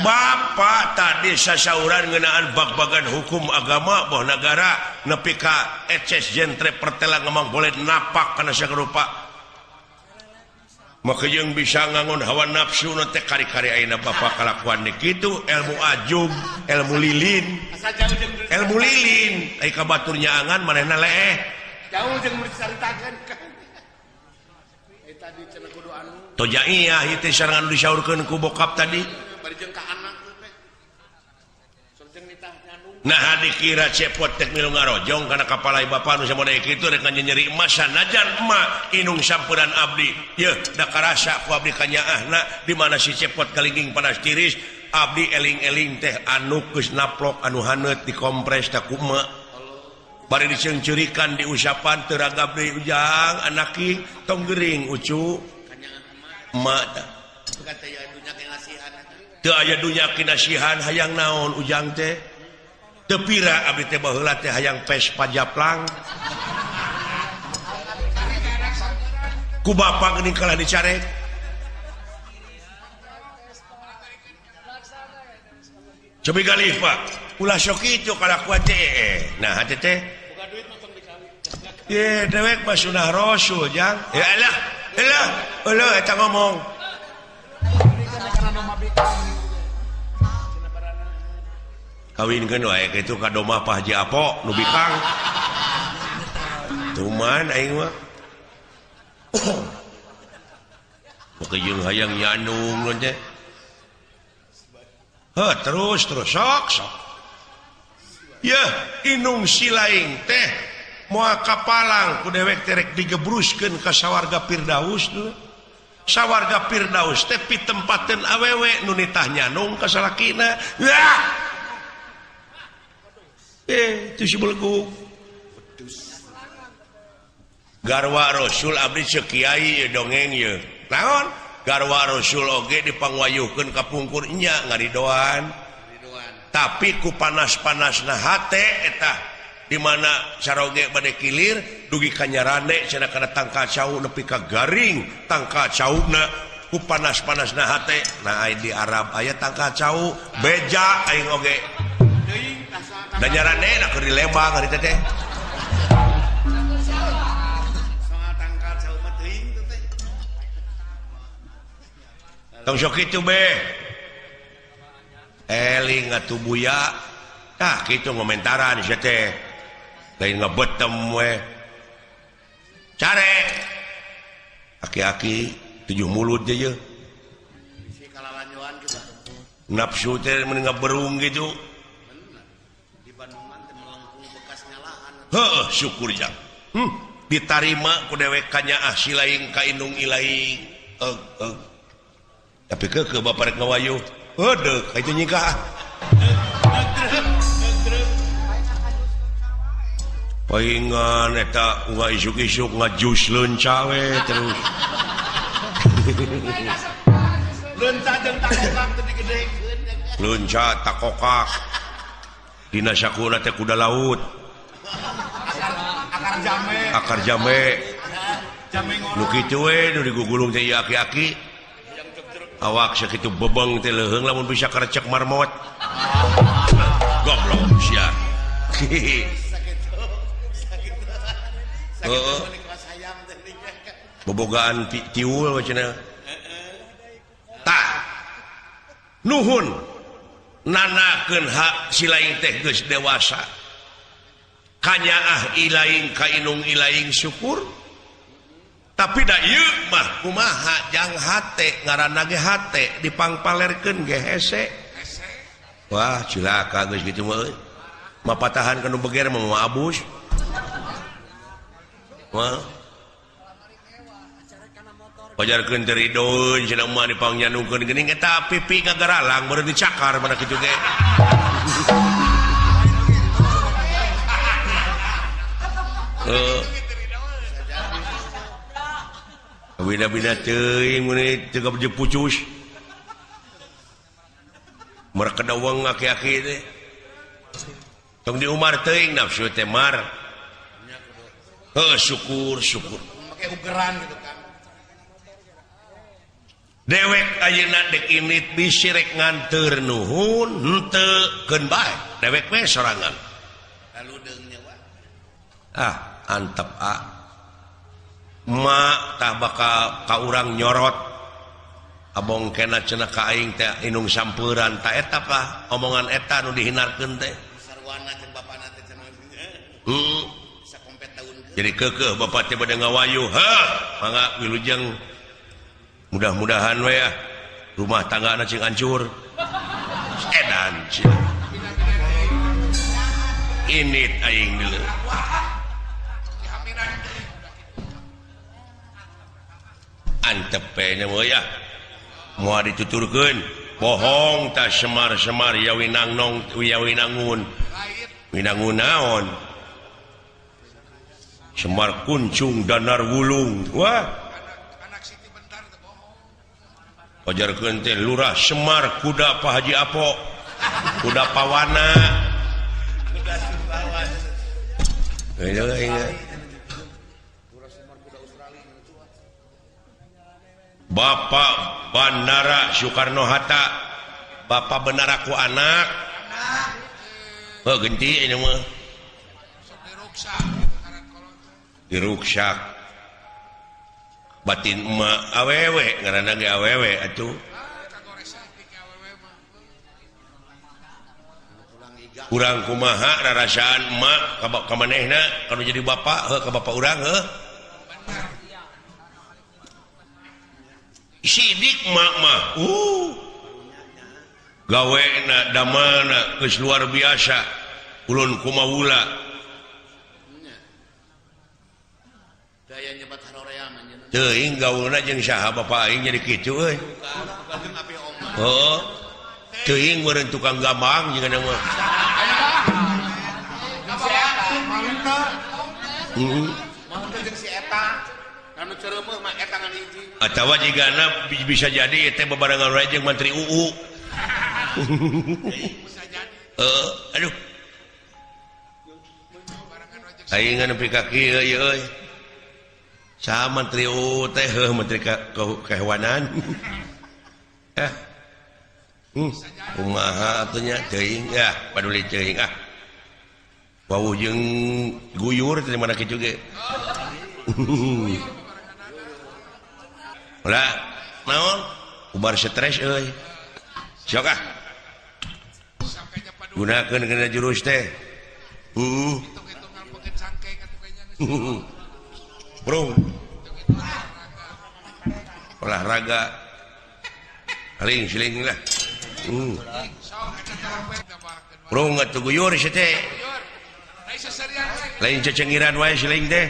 Bapak tadi sasauran ngeunaan bag-bagan hukum agama boh nagara nepi ka eces jentre pertela ngemang boleh napak kana sarupa maka jeung bisa ngangon hawa nafsu na teh kari-kari ayeuna bapak kalakuan deui kitu ilmu ajub ilmu lilin ai ka batur nyaangan manehna leeh jauh jeung dicaritakeun tadi cenah kudu anu tojaiyah ieu teh sarangan disaurkeun ku bokap tadi bari jeung ka anak teh sareng nitah nyandung nah dikira cepot teh milu ngarojong kana kapalai bapa nu samoda kitu rek nyeri emas sanajan emak inung samperan abdi yeuh da karasa ku abdi kanyaahna di mana si cepot kalingging panas tiris abdi eling-eling teh anu geus naplok anu haneut dikompres teh ku emak bari diceungceurikan diusapan teu ragab deui ujang anaki tong gering ucu emak tah teu aya dunya kinasihan hayang naon ujang teh teu pira abdi teh baheula teh hayang Vespa japlang ku bapa geuning kalah dicarek cobi galih Pak ulah sok kitu kalakuan teh nah hate teh ye dewek mah sunah rasul jang ya elah elah elah eta ngomong kawinkeun wae kitu ka domah Pak Haji Apo nu bikang tuman aing mah Maka jeung hayang nyanung teh Heuh terus terus sok sok. Yeuh inung silaing teh moal kapalang ku dewek teh rek digebruskeun ka sawarga Firdaus tuh. Sawarga Firdaus teh pitempateun awewe nu nitah nyanung ka salakina. Wah. Itu si belegug. Garwa Rasul abdi ceuk kiai ye dongeng ye. Naon? Garwa Rasul oge dipangwayuhkeun ka pungkur nya ngaridoan. Tapi ku panas-panasna hate eta di mana saroge bade kilir dugi ka nyarande cenah kana tangkal cau nepi ka garing tangkal cauna ku panas-panasna hate. Nah di Arab aya tangkal cau beja aing oge. Da nyarande na keur di Lembang hari teh teh. Tong sok kitu be. Eling atuh buya. Tah kitu ngomentaran sia teh. Lain ngebetem we. Care. Aki-aki tujuh mulut je ye. Nafsu teh mun ngaberung gitu. Heuh syukur jang. Ditarima ku dewek kanyaah silaing ka indung ilaing. Eug. Tapi ke bapak rek ngawayuh. Heudeuk ka itu nyingkah. Paingan eta unga isuk-isuk ngajus leunca we terus. Leunca jeung takokak teh digedekeun. Leunca takokak. Dina sakuna teh kuda laut. Akar jame. Akar jame. Jame ngorok. Nu kitu we nu digugulung teh ieu aki-aki. Awak sakitu bebeng teh leuheung lamun bisa karecek marmot. Goblok sia. Heeh. Bobogaan tiul cenah. Tah. Nuhun nanakeun hak silaing teh geus dewasa. Kanyaah ilaing ka inung ilaing syukur. Tapi da ieu mah kumaha jang hate ngaranna ge hate dipangpalerkeun ge hese. Wah cilaka geus kitu mah euy. Mapatahan ka nu beger mah moal abus. Wah. Pajarkeun teh ridoeun cenah mah dipangnyanungkeun geuning eta pipi gagaralang meureun dicakar mana kitu ge. Heeh. Bina-bina teuing mun teu gabje pucus. Mereka dawang aki-aki teh. Tong di Umar teuing nafsu teh mar. Heuh syukur syukur. Make ugeran gitu kan. Dewek ayeuna dek init bisi rek nganteur nuhun henteu keun bae. Dewek we sorangan. Lalu deung nyawa. Ah, antep ah. Mak tah bakal ka urang nyorot abong kena cenah ka aing teh inung sampuran ta eta pah omongan eta nu dihinarkeun teh sarwana jeung bapana teh cenah. Bisa kompet taun. Jadi keukeuh bapak teh bade ngawayuh heuh mangga wilujeng mudah-mudahan we ah rumah tanggana cing hancur edan cenah init aing deuleu. Antep nya mah ya moal dituturkeun bohong ta semar-semar ya winangnong ya winangun winangun naon Semar kuncung danar wulung wah anak Siti bentar teh bohong pajarkeun teh lurah Semar kuda Pak Haji Apo kuda pawana kuda Sumbawa Bapak Bandara Soekarno Hatta Bapak benar aku anak oh genti ini mah diruksak batin emak awewe ngaranna ge awewe atuh urang kumaha rarasaan emak ka manehna kanu jadi bapak heuh ka bapak urang heuh sidik mak mah Gawena damelna geus luar biasa ulun kumawula. Daya nyebat harorea mah nya. Teuing gaulna jeung saha bapa aing jadi kitu euy. Heeh. Teuing meureun tukang gambang jeung mah. Heeh. Atawa jigana bisa jadi teh bebarengan wae jeung Menteri UU. Heeh, aduh. Aing nepi ka kieu ieu euy. Saha Menteri UU teh heuh Menteri Kehewanan. Eh. Kumaha atuh nya teuing ya, paduli teuing ah. Wawuh jeung guyur teh mana kitu ge. Ulah, naon? Ubar stres euy. Sok ah. Gunakeun kana jurus teh. Heeh. Bro. Olahraga. Paling siling lah. Bro atuh guyur si teh. Lain cecengiran wae siling teh.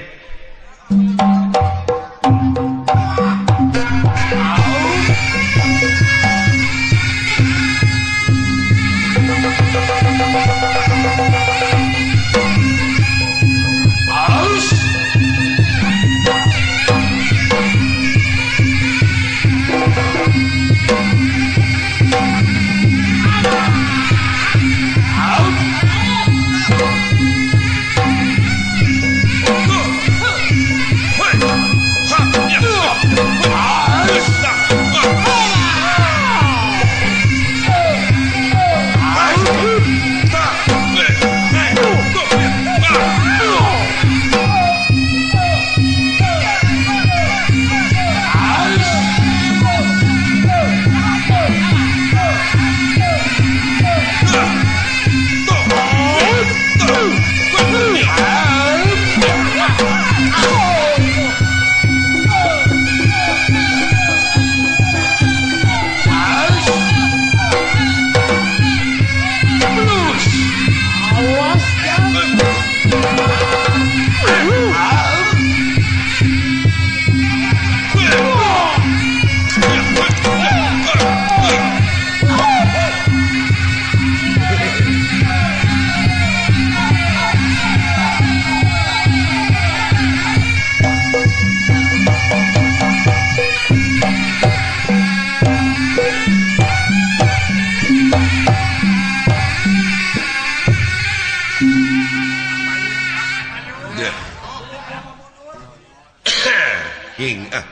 King ah.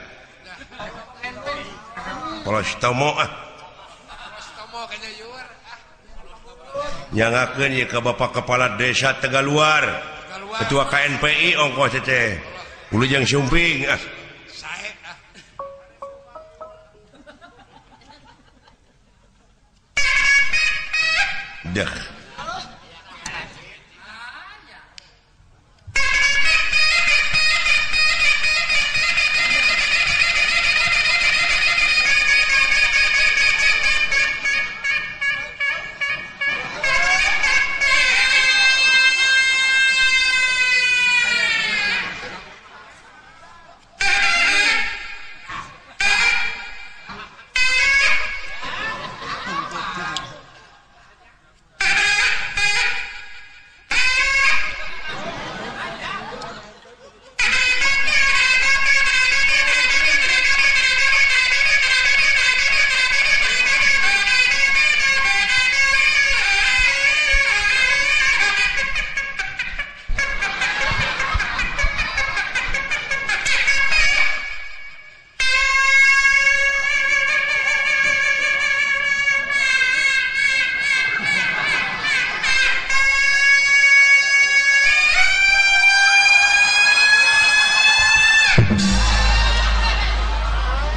Polostomo ah. Nyangakeun ieu ka Bapak Kepala Desa Tegaluar. Ketua KNPI ongkoh teh. Wilujeng Sumping ah. Dah.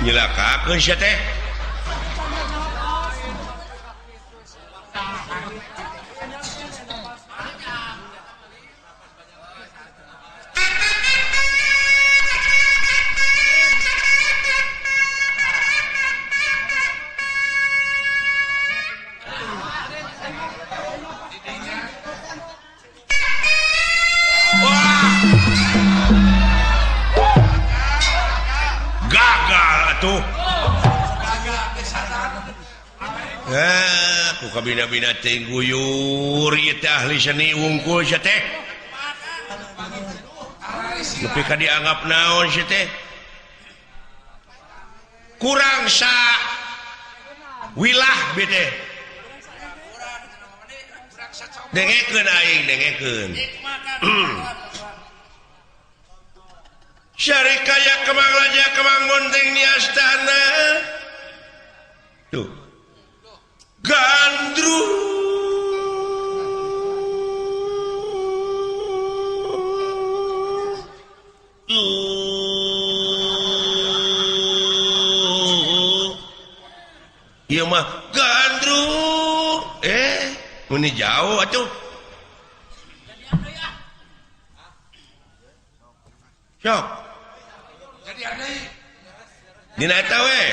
Nyelakakeun sia teh. atuh. Ah, ku kabina-bina teh guyur ieu teh ahli seni wungkul sia teh. Nepi ka dianggap naon sia teh? Kurang sa wilah bi teh. Dengekeun aing, dengekeun. Syarikaya Kemang Raja Kemang Bonteng di astana. Tuh. Gandrung. Ieu mah gandrung. Meni jauh atuh. Sok. Jadi deui. Dina eta we.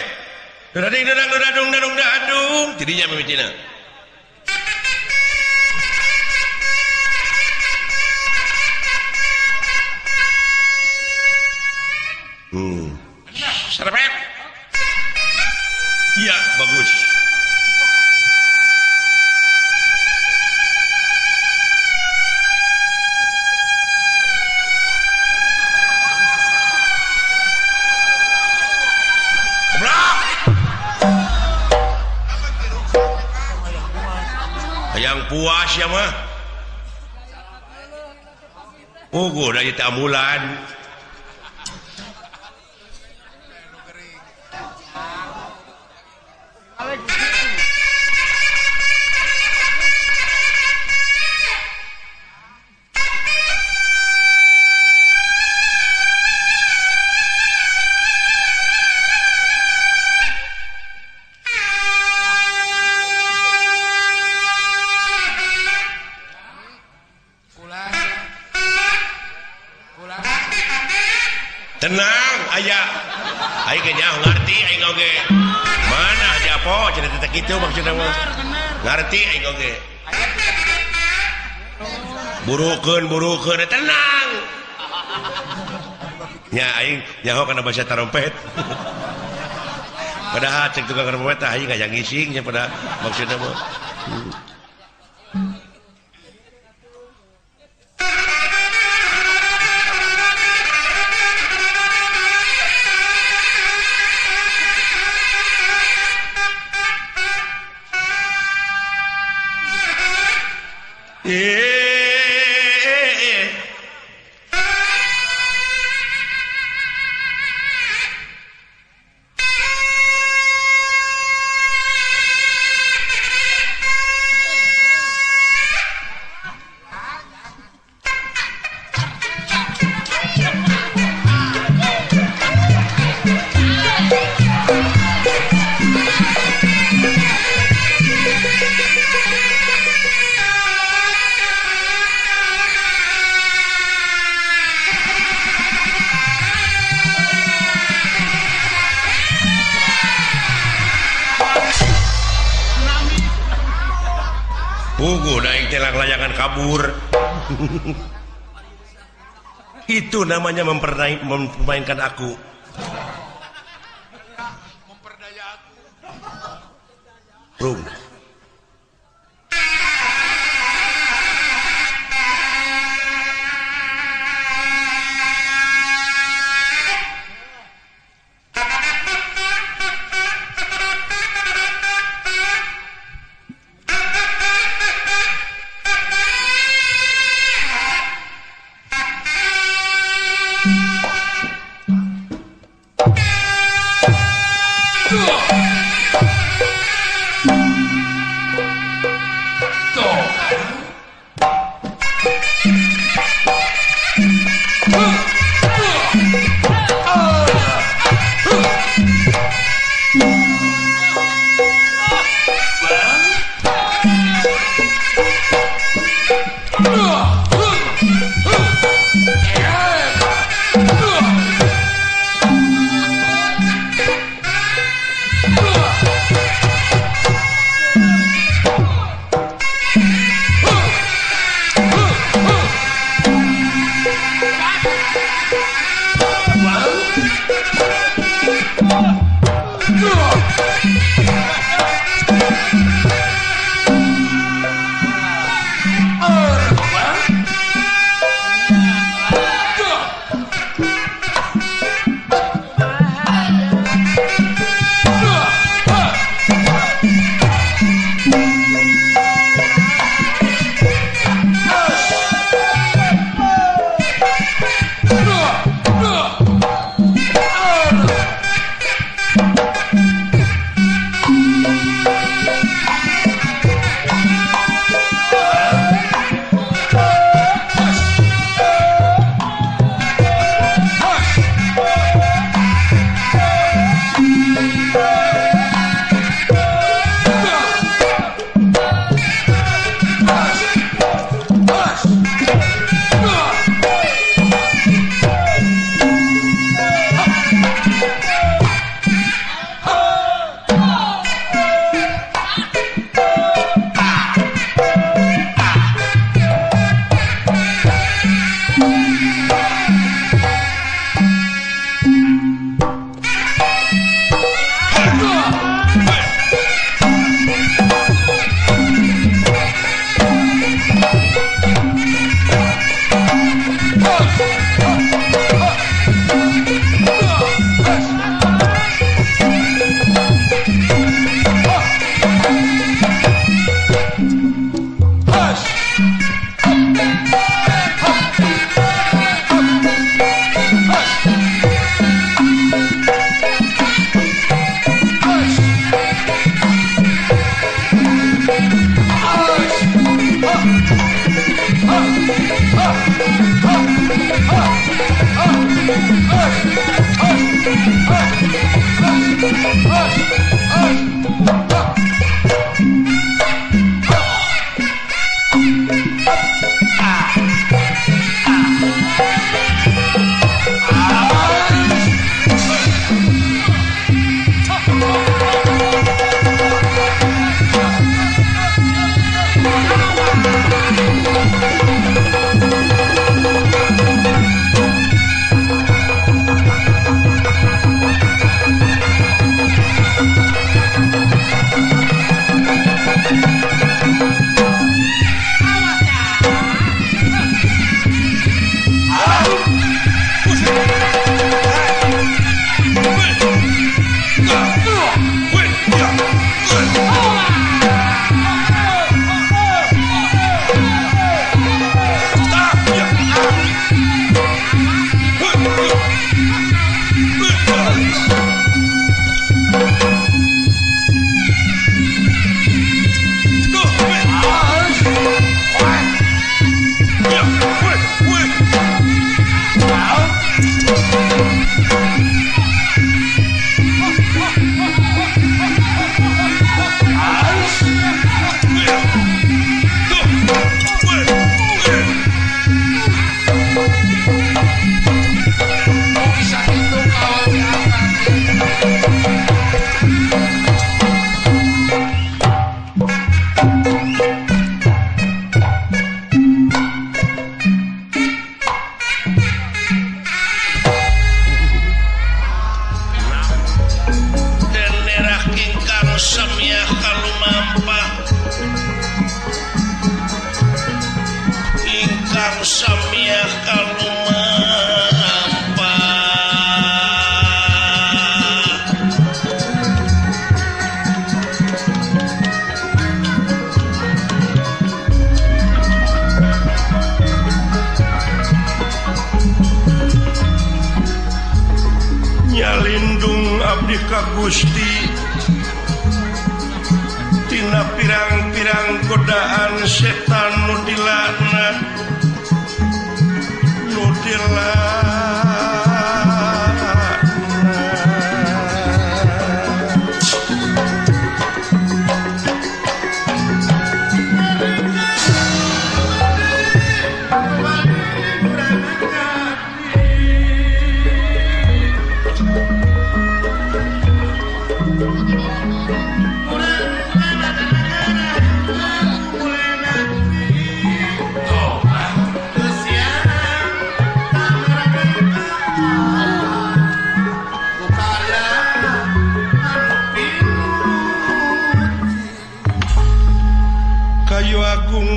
Dading dadang dadung dadung dadung jadinya mimitina. Serepet. Iya, bagus. Hayang puas ya mah. Puguh dari ambulan. Tenang aya aing ge nyaho ngarti aing oge mana aja po cenah teh kitu maksudna mah ngarti aing oge burukeun burukeun tenang nya aing nyaho kana bahasa tarompet padahal cek tukang trompet aing ngajang ngising nya pada maksudna mah. Puguh daing telang layangan kabur. Itu namanya mempermainkan aku. Memperdaya aku. Rum. Gusti tina pirang-pirang godaan setan nu dilaknat nu dilaknat.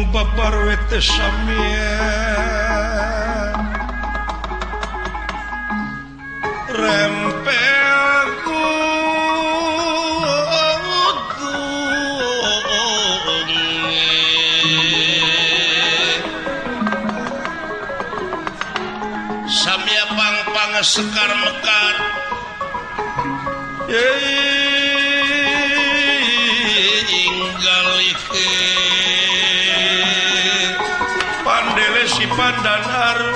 Babarwete samia rempel samia pang-pang sekar mekar si pandan aru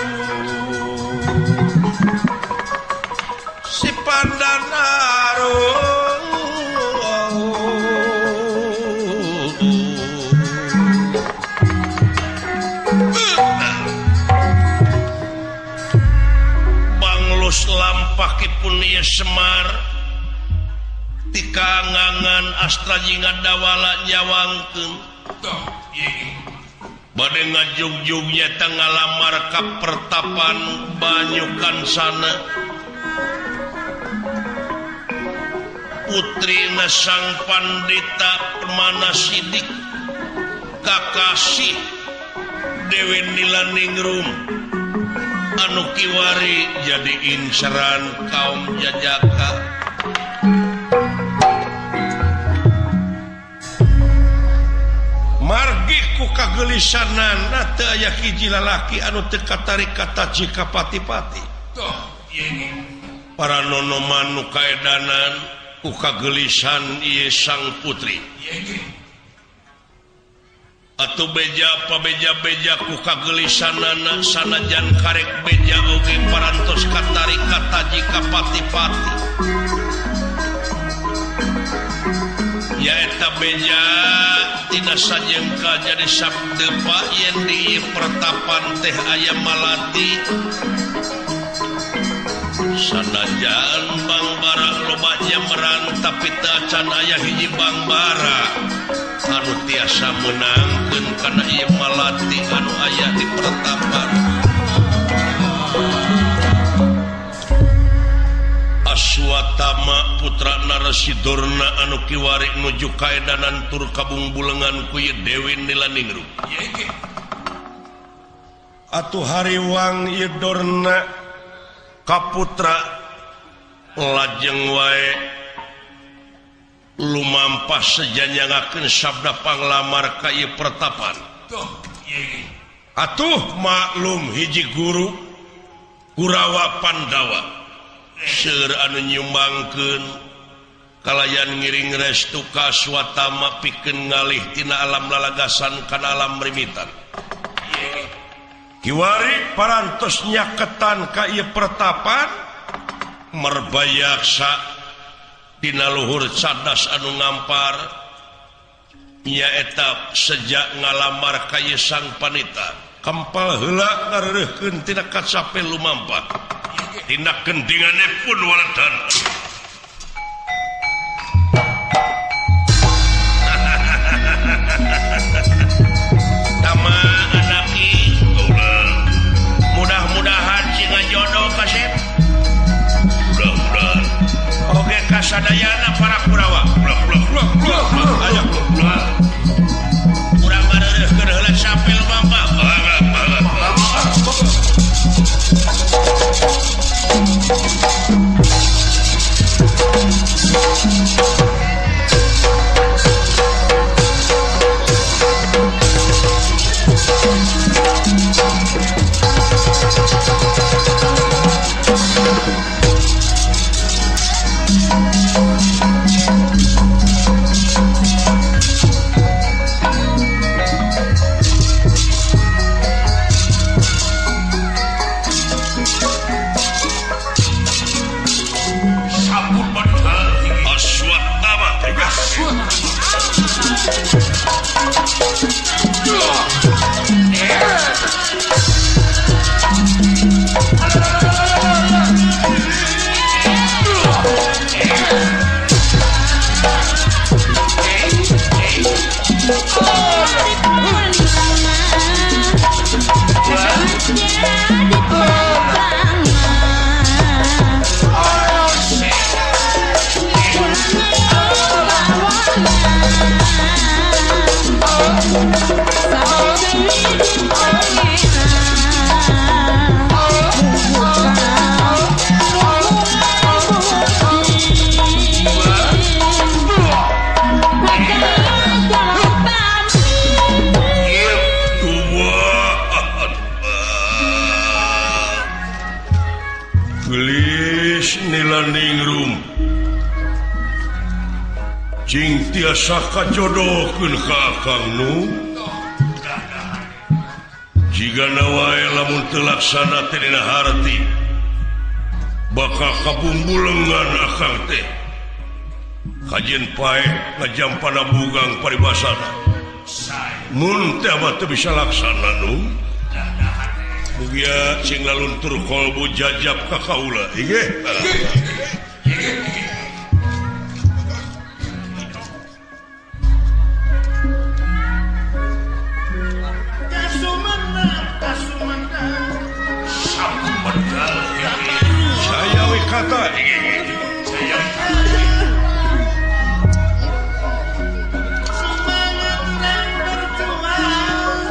si pandan aru banglus lampahipun ieu Semar tika ngangan astra jinga dawala nyawangkeun bade ngajugjug nyata ngalamar ka pertapan banyukan sana putrina sang pandita Permana Sidik kakasih Dewi Nilaningrum anu kiwari jadi inceran kaum jajaka. Margi ku kagelisanan teu aya hiji lalaki anu teu katarik ka jika pati-pati. Para nonoman nu kaedanan ku kagelisan ieu sang putri. Atuh beja pabeja-beja ku kagelisanana sanajan karek beja oge parantos katarik kataji ka pati-pati. Nyaeta beja tina sajengka jadi sabdepa yen di pertapan teh aya malati. Sanajan Bangbara loba nyameran tapi teu acan aya hiji Bangbara anu tiasa meunangkeun kana ieu malati anu aya di pertapan. Aswatama putra Narsi Durna anu kiwari nuju kaedanan tur kabungbulengan ku ieu Dewi Nilaningrum. Atuh hariwang ieu Dorna kaputra lajeng wae lumampas sejanyangakeun sabda panglamar ka ieu pertapan. Atuh maklum hiji guru Kurawa Pandawa seueur anu nyumbangkeun kalayan ngiring restu ka Aswatama pikeun ngalih tina alam lalagasan kana alam rimitan. Kiwari parantos nyaketan ka ieu pertapan merbayaksa dina luhur cadas anu ngampar nyaeta sejak ngalamar ka ieu sang panita kempal heula ngareureurkeun tina kacape lumampah tina gendingane pun waledan. Tama anaki mudah-mudahan sing jodoh kasep. Mudah-mudahan. Oge kasadayana para Kurawa. Ayo urang bareureurkeun heula sampe lumampah. Cing tiasa kajodohkeun ka Akang nu jigana wae lamun teu laksana teh dina harti bakal kabumbulengan akang teh kajeun paeh ngajampana bugang paribasana mun teh mah teu bisa laksana nu mugia cing laluntur kolbu jajab ka kaula inggih. Semangat dan berjuang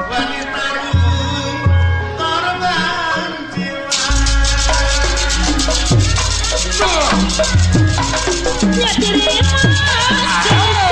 wanita korban jiwa. Jalan.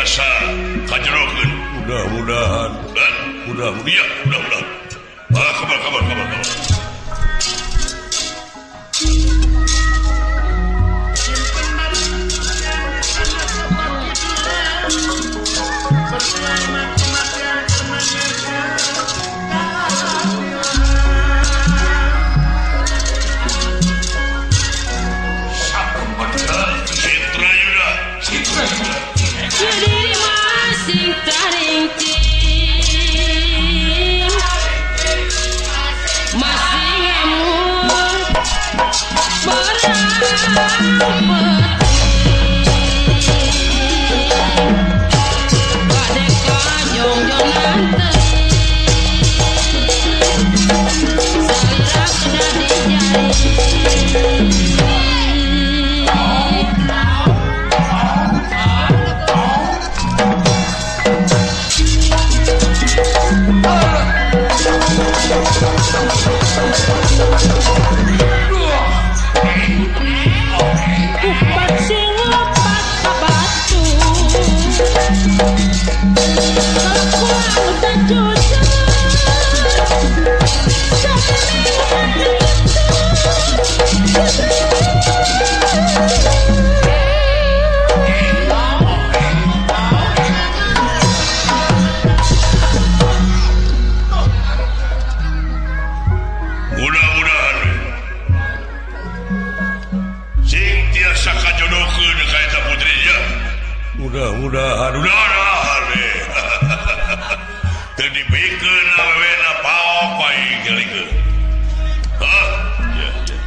tiasa kajerokeun. Mudah-mudahan. Mudah-mudahan. Mudah-mudahan. Ah, kabar kabar kabar kabar. Mudah-mudahan udah teu dibikeun awewena paok aing gelikeun. Hah? Ya, ya.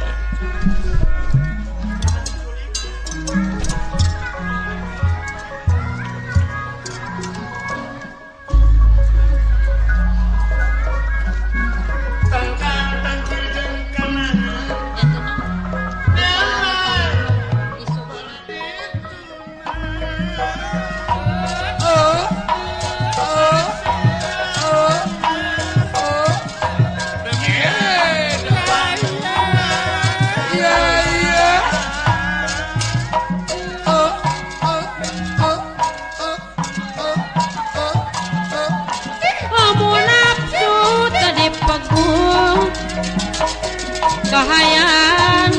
Kahayan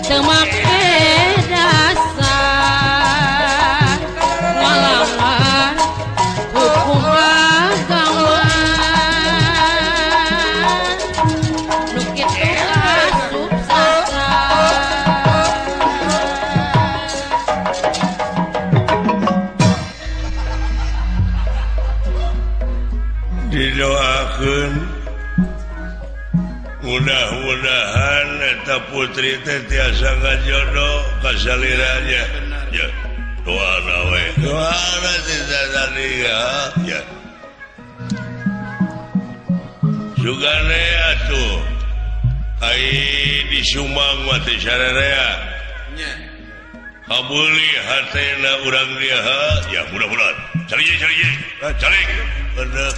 teu make dasar ngalawan hukum agama nu kitu asup sastra. Didoakeun mudah-mudahan eta putri teh tiasa ngajodoh ka saliranya. Ya, doana we. Doana teh tadi ya. Ya. Sugane atuh ai di Sumang mah teh sararea. Nya. Kabeuli hatena urang dia. Ya, mudah-mudahan. Cari cari cari. Bener.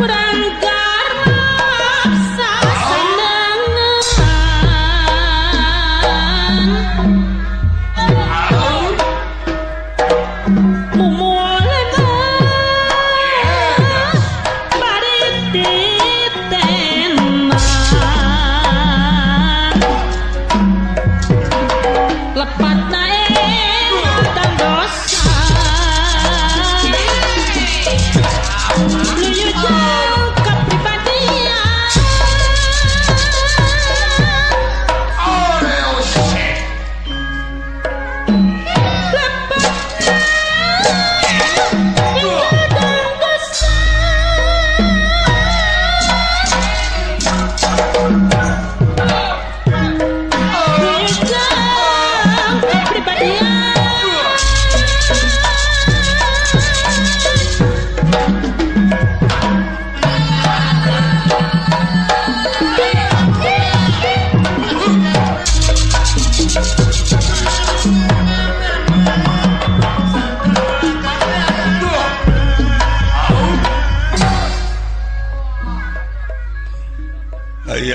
Kurang garma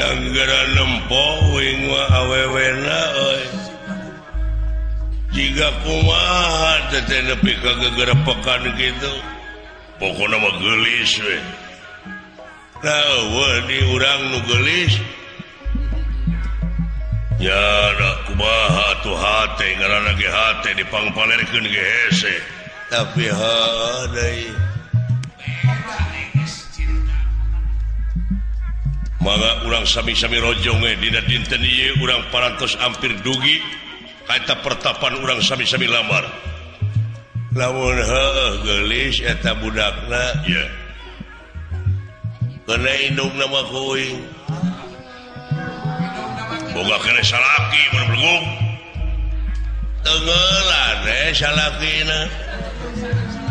Hayang geura nempo uing mah awewena euy. Jiga kumaha teh nepi ka gegerepekan kitu. Pokona mah geulis we. Nah, eueuh di urang nu geulis. Ya da kumaha atuh hate ngaranna ge hate dipangpalerkeun ge hese. Tapi heuh deui. Mangga urang sami-sami rojong we dina dinten ieu urang parantos ampir dugi ka eta pertapan urang sami-sami lamar. Lamun heueuh geulis eta budakna ye. Kena indungna mah kuing. Boga kene salaki mun belegug. Tenggelan salakina.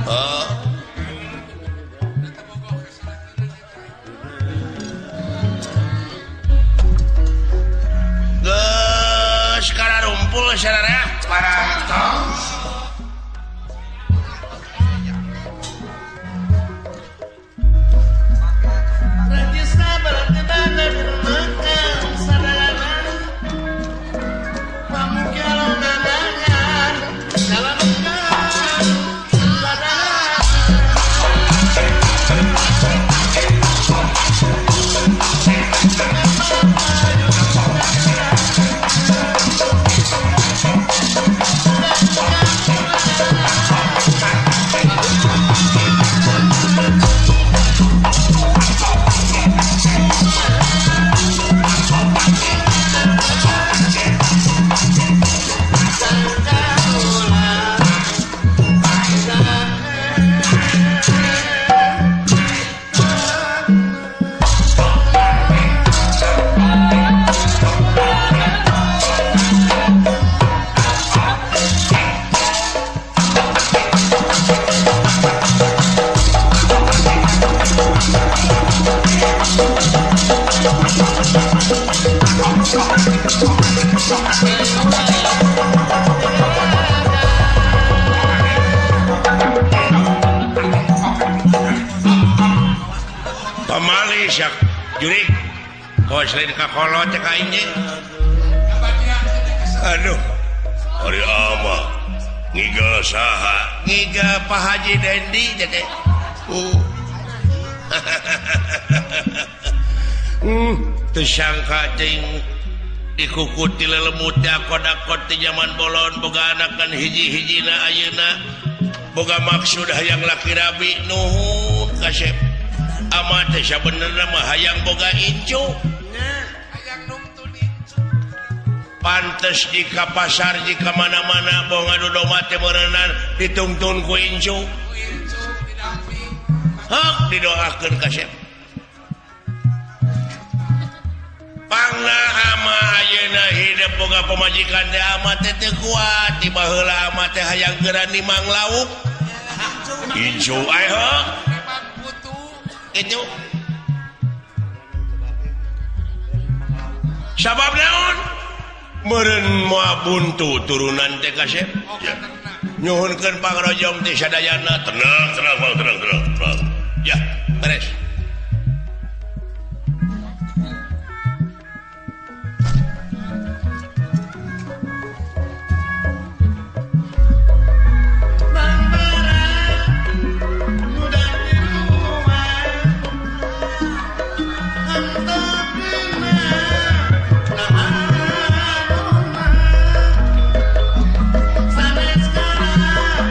Oh. Geus kararumpul sararea. Parantos. Pamali sia jurik kawas lain ka kolot cek aing ge. Aduh ari ama ngigal saha ngigal Pak Haji Dendi teh. Teu sangka teuing dikukuti lelemut teh akod-akod ti jaman bolon boga anakan hiji-hijina ayeuna boga maksud hayang laki rabi nuhun kasep ama teh sabenerna mah hayang boga incu hayang nungtun incu pantes jika pasar jika mana-mana boh ngadu domba teh meureunan ditungtun ku incu hak didoakeun kasep pangna ama ayeuna hidup boga pamajikan teh ama teh teu kuat di baheula ama teh hayang geura nimang lauk incu ae heuh incu sabab naon meureun moal buntu turunan teh kasep nyuhunkeun pangrojong teh sadayana tenang tenang tenang tenang tenang ya beres. Sampai sekarang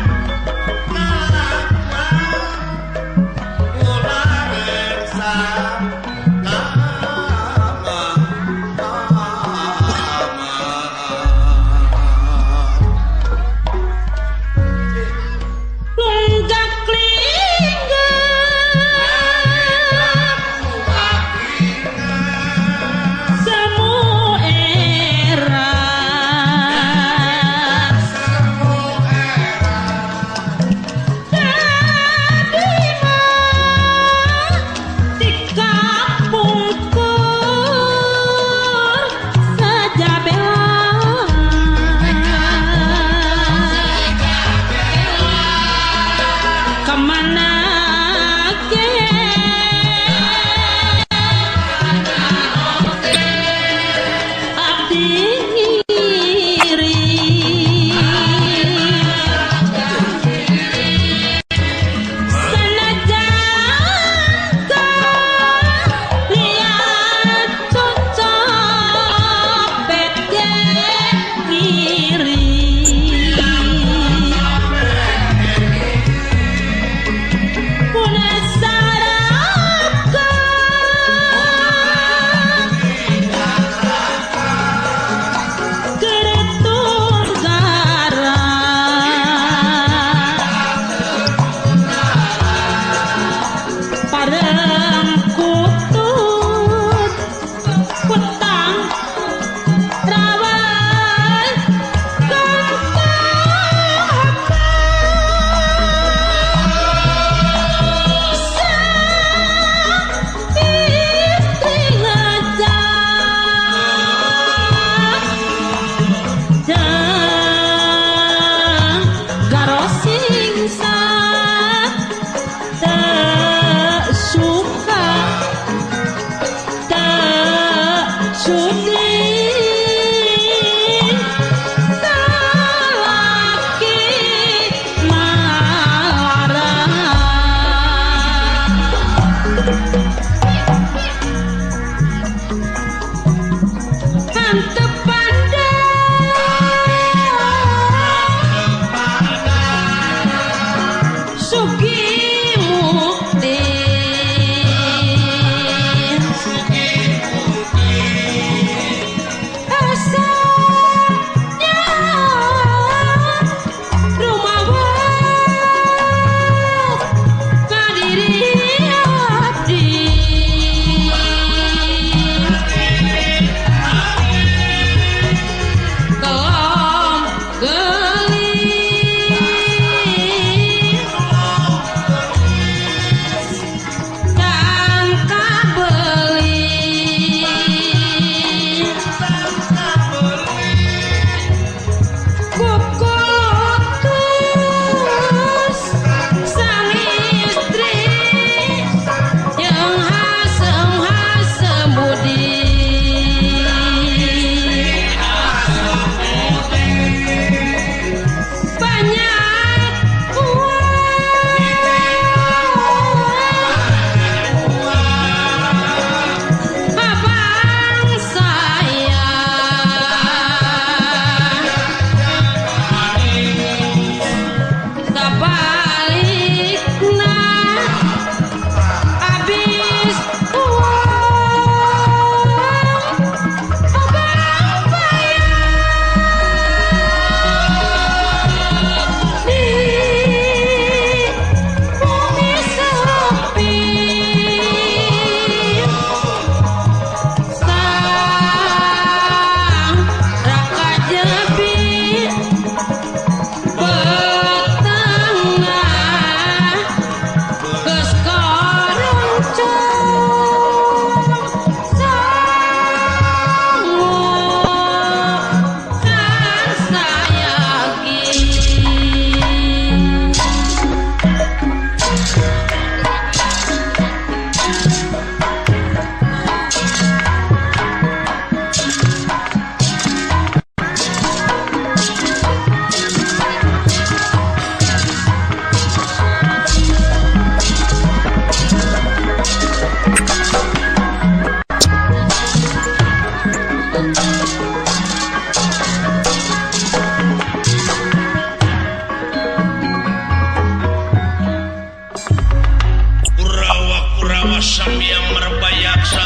Samyang Merbayaksa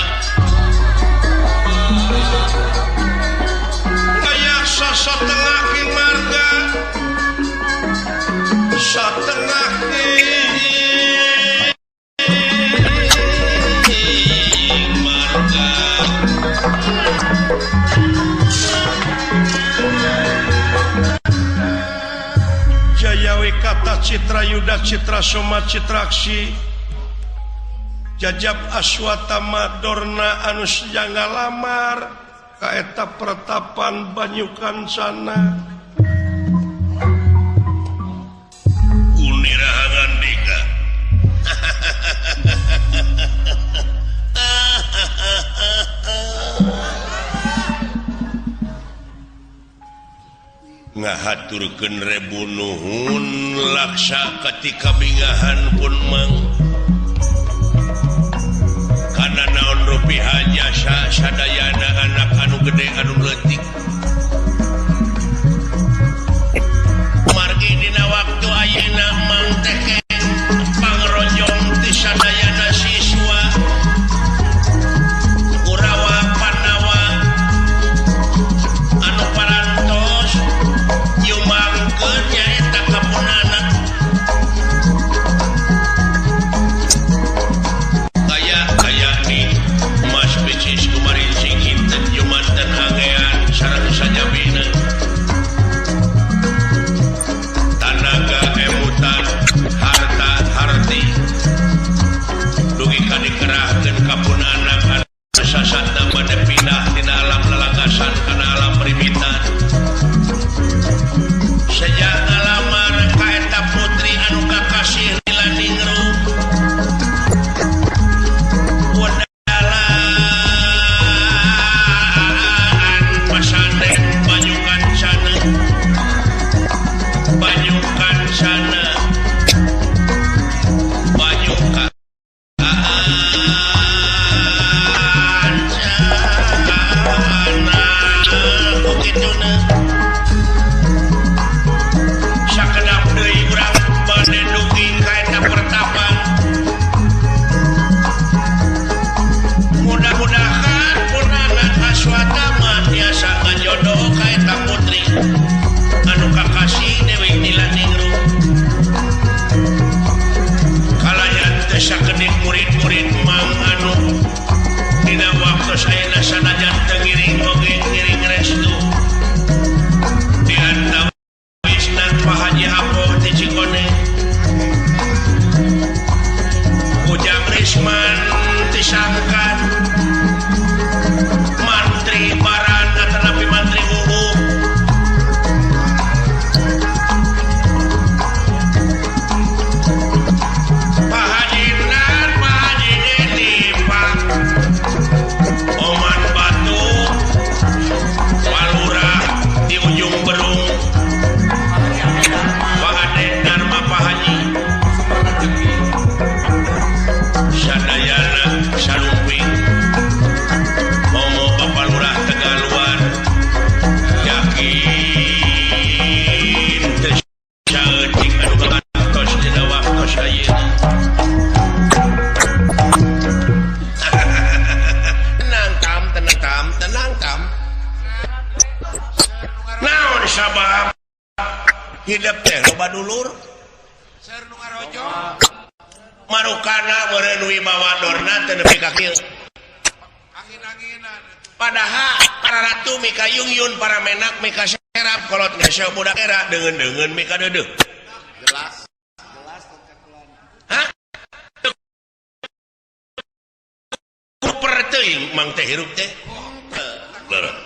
Bayaksa satengah ki marga satengah ki marga Jaya Wikata Citra Yuda Citra Soma Citraksi Jajab Aswatama Dorna anu sejangga lamar kaeta pertapan Banyukancana Unirahangan dika ngahaturkeun rebu nuhun laksa ketika bingahan pun mang karena naon rupiah jasa sadayana anak anu gede anu leutik margi dina waktu ayeuna mang teh pangronjong ti sadayana siswa Kurawa Pandawa anu parantos nyumbangkeun nyaeta ka punana tanaga emutan harta harti dugi ka dikerahkeun ka pun anak sasatna bade pindah tina alam lalagasan kana alam primitan sejak ngalamar ka eta putri anu kakasih lila ningrum Banyukancana Banyukancana kukituna sakedap deui urang bade dugi ka eta pertapan mudah-mudahan pun anak Aswatama tiasa ngajodoh ka eta putri anu kakasih Dewi Nilaningrum kalayan teu sakedik murid-murid mang anu dina waktu ayeuna sanajan teu ngiring oge ngiring restu di antawisna Pak Haji Apoh ti Cikoneng Ujang Risman ti Sangkan Mantri Baran atanapi Mantri Uhu Pak Haji Nan, Pak Haji Edi, Pak Oman Batu, Palurah di ujung Berung, Pak Ade Dharma Pak Haji, Sadayana Salumping, Momo Bapak Lurah Tegaluar, yakin teu saeutik anu kagantos dina waktos ayeuna. Tenang tam, tenang tam, tenang tam. Naon sabab hidup teh loba dulur? Marukana meureun wibawa dorna teu nepi ka kieu. Padahal para ratu mika yungyun, para menak mika serap, kolot ngeseo budak era deungeun-deungeun mika deudeuh. Jelas. Hah? Kuper teuing mang teh hirup teh. Leureuh.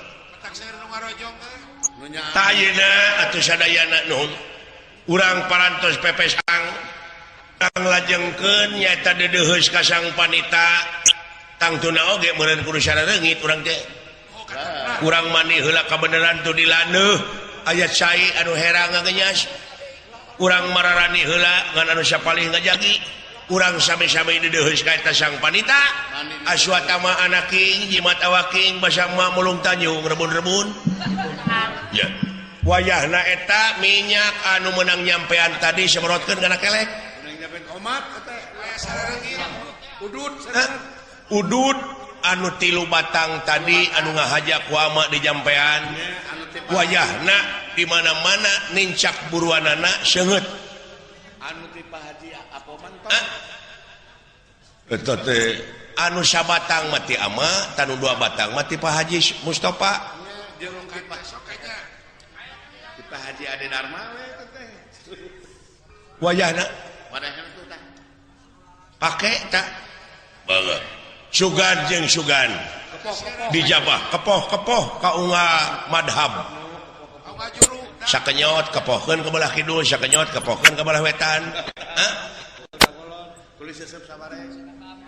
Tah ayeuna atuh sadayana nuhun. Urang parantos pepesang tang lajengkeun nyaeta deudeuheus ka sang panita. Tangtuna oge meureun kudu sarareungit urang teh. Urang mani heula kabeneran tu dilaneuh aya cai anu herang ngagenyas. Urang mararani heula ngan anu sapalih ngajagi. Urang sami-sami deudeuheus ka eta sang panita. Aswatama anaking jimat awaking basa ma mulung tanjung rebun-rebun. Ya. Wayahna eta minyak anu meunang nyampean tadi semprotkeun kana kelek. Udud anu tilu batang tadi anu ngahaja ku ama di jampean wayahna di mana-mana nincak buruanana seungeut anu ti Pak Haji Apoman eta teh anu sabatang mati ama tanu dua batang mati Pak Haji Mustafa jeung ti Pak Haji Ade Darma we teh wayahna wadahna tuh tah pake tak banget sugan jeung sugan dijabah kepoh-kepoh kaunga madhab sakenyot kepohkeun ke belah kidul sakenyot kepohkeun ke belah wetan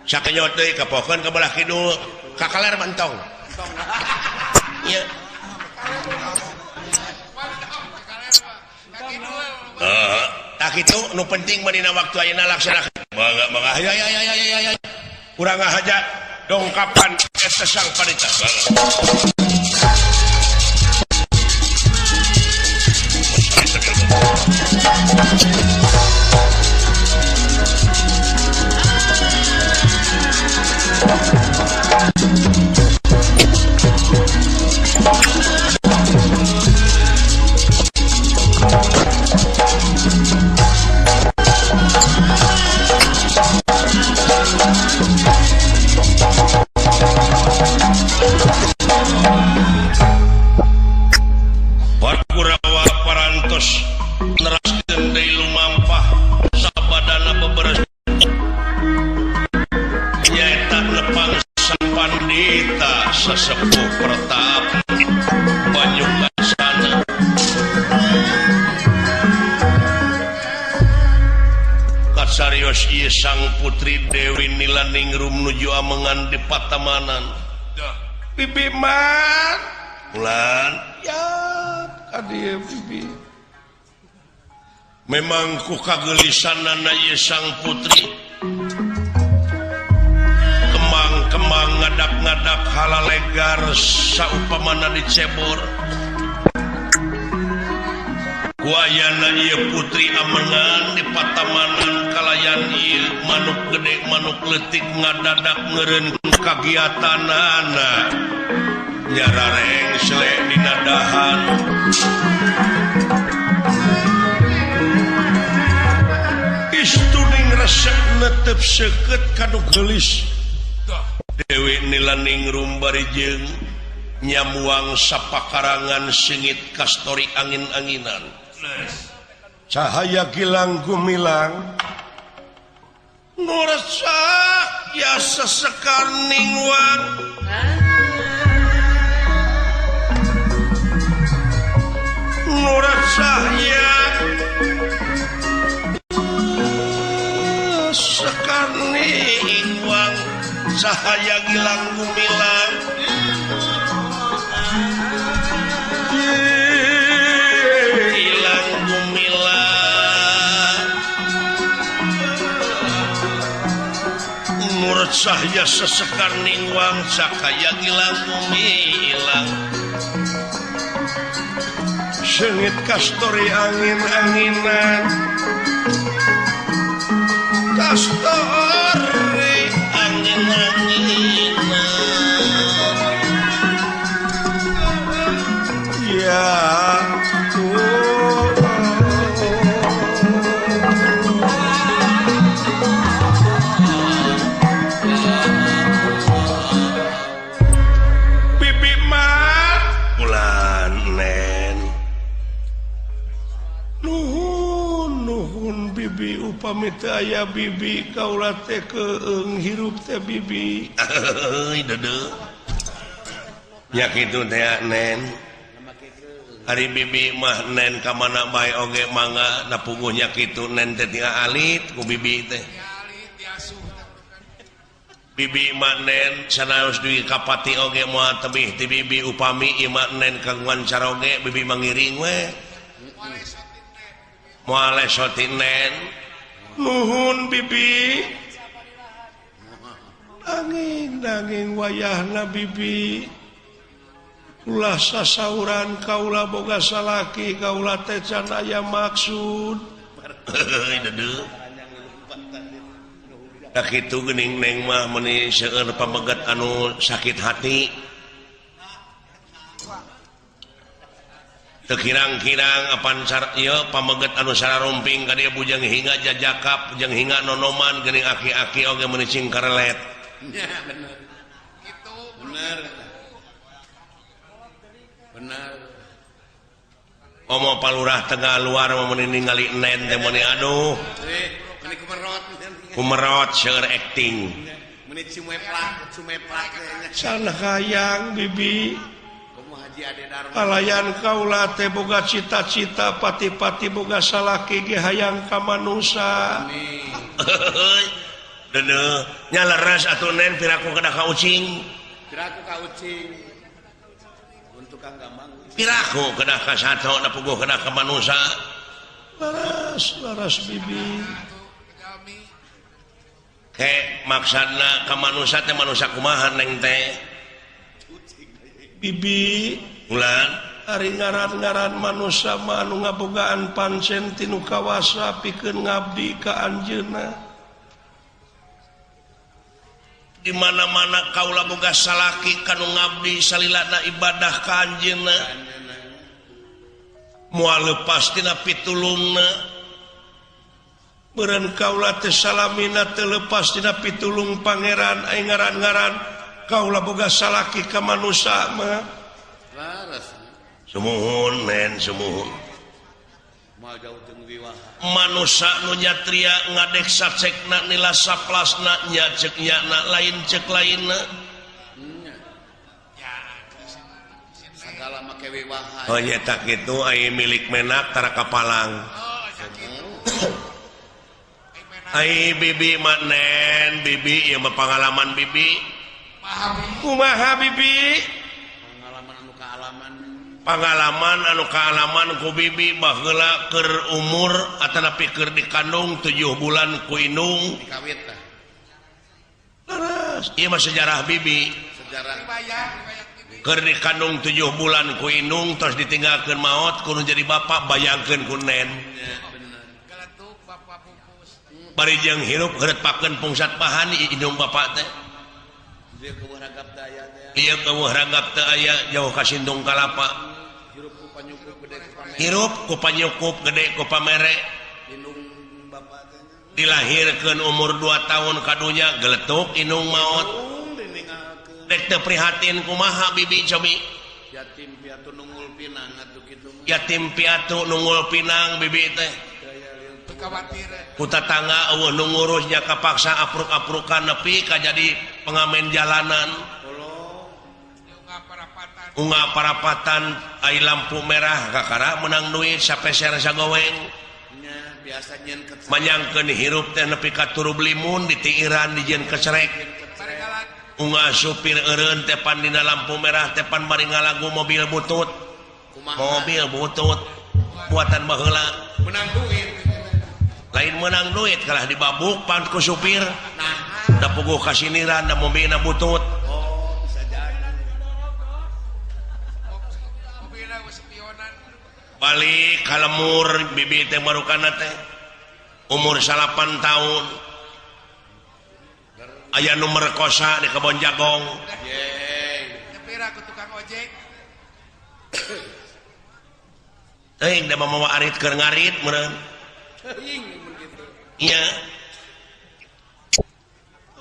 sakenyot deui kepohkeun ke belah kidul kakaler mentong ieu tah kitu nu penting mah dina waktu ayeuna laksanakeun mangga mangga hayo hayo hayo hayo urang ngahaja dongkapan eta sang panita. Kurawa parantos neraskeun deui lumampah sabadana beberes nyaeta nepang sang pandita sesepuh pertap Banyumasana kasarios ieu sang putri Dewi Nilaningrum nuju amengan di patamanan Bibi man bulan ya kadieu bibi memang ku kagelisanana ieu sang putri kemang-kemang ngadak-ngadak halalegar saupamana dicebor ku ayana ieu putri amengan di patamanan kalayan ieu manuk gede manuk leutik ngadadak ngeureun kagiatanana nyarareng selek dina dahan istuning resep netep seukeut kanu geulis Dewi Nilaningrum bari jeung nyamuang sapakarangan sengit kastori angin-anginan cahaya gilang gumilang ngoresa ya sesekar ningwang ngoresa ya sekar ningwang cahaya gilang gumilang gilang gumilang murad sahya sesekar ningwang cahaya gilang gumilang sengit kastori angin-anginan kastori angin-anginan ya bibi mat bulan nen nuhun nuhun bibi upami teu aya bibi kaula teh keung hirup teh bibi euy deudeuh nya kitu teh nen ari bibi mah nen ka mana bae oge mangga da puguhnya kitu nen teh tinggal alit ku bibi teh bibi mah nen sanaos dugi ka pati oge moal tebih ti bibi upami ieu mah nen kagungan caroge bibi mangiring we moal lesot ti nen nuhun bibi angin daging wayahna bibi ulah sasauran kaula boga salaki kaula teh can aya maksud. Tak kitu geuning neng mah meuni seueur pameget anu sakit hati. Teu kirang-kirang apan ieu pameget anu sararumping ka dieu bujang hingga jajakap jeung hingga nonoman geuning aki-aki oge meuni cing karelet. Nya bener. Kitu bener. Bener. Omo palurah tengah luar mah meuni ningali nen teh meuni aduh. Meuni kumerot. Kumerot seueur acting. Meuni cumeplak, cumeplak teh. Sana hayang bibi. Kumaha Haji Ade Darma. Alayan kaula teh boga cita-cita pati-pati boga salaki ge hayang ka manusa. Amin. Deuneuh nya leres atuh nen piraku kedah ka ucing. Piraku ka ucing. Untuk kang gampang. Piraku kedah ka sato da puguh kedah ka manusa. Leres leres bibi. Ke maksudna ka manusa teh manusa kumaha neng teh? Bibi ulan ari ngaran-ngaran manusa mah anu ngabogaan pancen tinu kawasa pikeun ngabdi ka anjeunna. Di mana-mana kaula boga salaki kanu ngabdi salilana ibadah ka anjeunna. Moal lepas tina pitulungna. Beureun kaula teh salamina teu lepas tina pitulung pangeran ai ngaran-ngaran kaula boga salaki ka manusa mah. Laras. Sumuhun nen sumuhun. Moal jauh jeung wiwaha. Manusa nu nyatria ngadek sacekna nila saplasna nya ceuk nyana lain ceuk lainna. Nya. Sagala make wiwaha. Oh nya tak kitu ai milik menak tara kapalang. Oh sakitu. Ai bibi mah nen bibi ieu mah pangalaman bibi. Kumaha bibi? Pengalaman anu kaalaman. Pangalaman anu kaalaman ku bibi baheula keur umur atanapi keur dikandung 7 bulan ku indung. Dikawit tah. Leres. Ieu mah sejarah bibi. Sejarah. Keur dikandung 7 bulan ku indung terus ditinggalkeun maot kudu jadi bapak bayangkeun ku nen. Ya, bener. Geletuk bapak pupus. Bari jeung hirup heureutpakeun pungsat pahan indung bapak teh. Ieu keueuh ragap teu aya jauh ka Sindung Kalapa. Hirup ku panyukup gede ku pamere. Dilahirkeun umur 2 tahun kadunya geletuk indung maot. Dek teu prihatin kumaha bibi cobi. Yatim piatu nungul pinang atuh kitu mah. Yatim piatu nungul pinang bibi teh. Ku tatangga eueuh nu ngurus nya kapaksa apruk-aprukan nepi ka jadi pengamen jalanan. Unga parapatan ai lampu merah kakara menang duit sapeser sagoweng. Nya biasa nyeun kecerek. Manyangkeun hirup teh nepi ka turub limun ditiiran dijieun kecerek. Unga supir eureun teh pan dina lampu merah teh pan bari ngalagu mobil butut. Mobil butut buatan baheula. Menang duit. Lain menang duit kalah dibabuk pan ku supir. Da puguh kasiniran da mobilna butut. Oh, bisa jadi. Mobilna geus spionan. Balik ka lemur bibi teh marukana teh. Umur 8 tahun. Aya nu merkosa di kebon jagong. Nyepira ku tukang ojek. Teuing da mamawa arit keur ngarit meureun. Teuing mun kitu. Iya.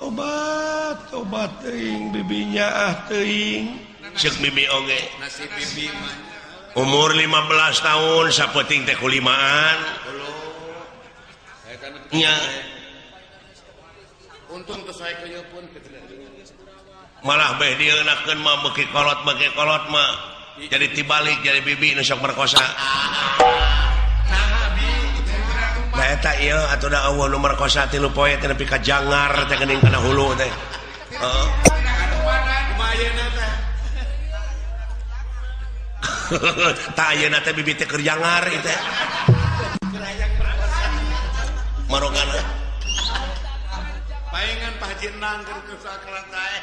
Obat, obat teuing bibinya ah teuing. Ceuk bibi oge. Nasib bibi mah. Umur 15 tahun sapeuting teh kulimaan. Nya. Untung teu sae kieu pun. Malah beh dieunakeun mah beuki kolot mah. Jadi tibalik jadi bibi nu sok merkosa. Nah eta ieu atuh da eueuh nu merkosa 3 poe teh nepi ka jangar teh geuning kana hulu teh. Heeh. Kumaha ayeuna teh? Tah ayeuna teh bibi teh keur jangar ieu teh. Marogana. Paengan Pak Haji Nang keur kusakrat tae.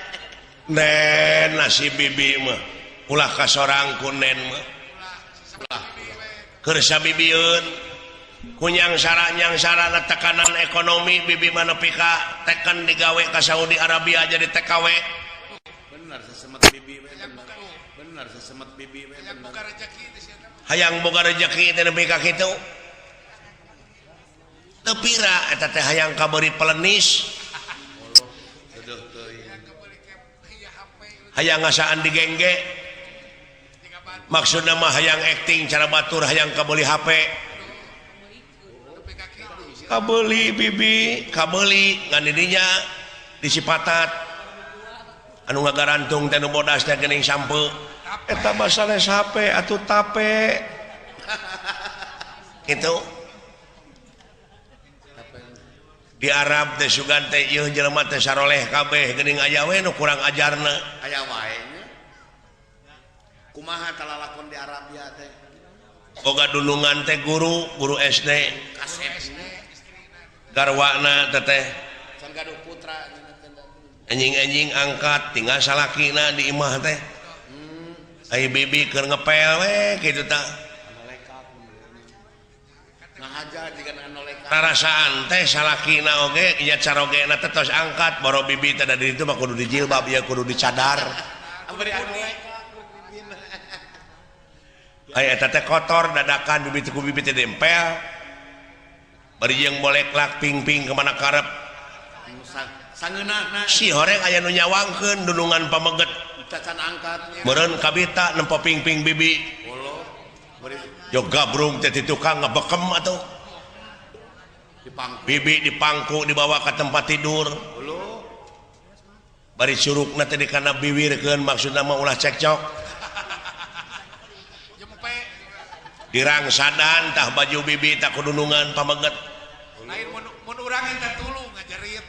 Nen nasib bibi mah ulah kasorang ku nen mah. Keur sabibieun. Kunyang sarana tekanan ekonomi bibi mah nepi ka teken digawe ka Saudi Arabia jadi TKW. Bener sesemet bibi we bener. Bener sesemet bibi we bener. Hayang boga rezeki teh nepi ka kitu. Teu pira eta teh hayang kabeuri pelenis. Hayang ngasaan digengge. Maksudna mah hayang acting cara batur hayang kabeuli HP. Kabeuli bibi, kabeuli ngan didinya disipatat. Anu ngagarantung teh nu bodas teh geuning sampeu. Eta mah sanes HP atuh tape. Kitu. Di Arab teh sugan teh ieu jelema teh saroleh kabeh geuning aya we nu kurang ajarna. Aya wae nya. Kumaha talalakon di Arabia teh? Boga dunungan teh guru, guru SD. Kasep. Garwana teteh can gaduh putra anjing-anjing angkat tinggal salakina di imah teh. Ai bibi keur ngepel we kitu tah. Ngahaja jiga anu lekat. Rarasaan teh salakina oge nya carogena teh tos angkat boro bibi teh da di ditu mah kudu dijilbab ieu kudu dicadar. Ai eta teh kotor dadakan bibi teh ku bibi teh dempel. Bari jeung boleklak ping-ping kemana karep sangeunahna si horeng aya nu nyawangkeun dunungan pameget cacan angkat meureun kabita nempo ping-ping bibi yo gabrung teh ti tukang ngebekem atuh dipangku bibi dipangku dibawa ka tempat tidur bari curugna teh dikana biwirkeun maksudna mah ulah cekcok dirangsadan tah baju bibi tak kudunungan pameget lain mun urang minta tulung ngajerit.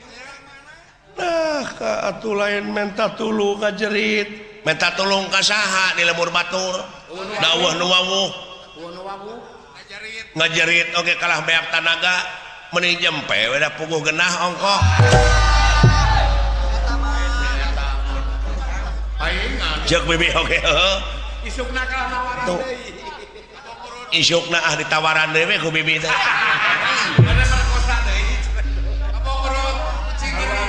Nah ka atuh lain minta tulung ngajerit minta tulung ka saha di lemur batur da eueuh nu wawuh ngajerit oge kalah beak tanaga meuni jempe we da puguh genah ongkoh jeung bibi oge heuh isukna kalah nawaran deui isukna ah ditawaran deui we ku bibi teh. Mana perkosa deui. Abong cing deui.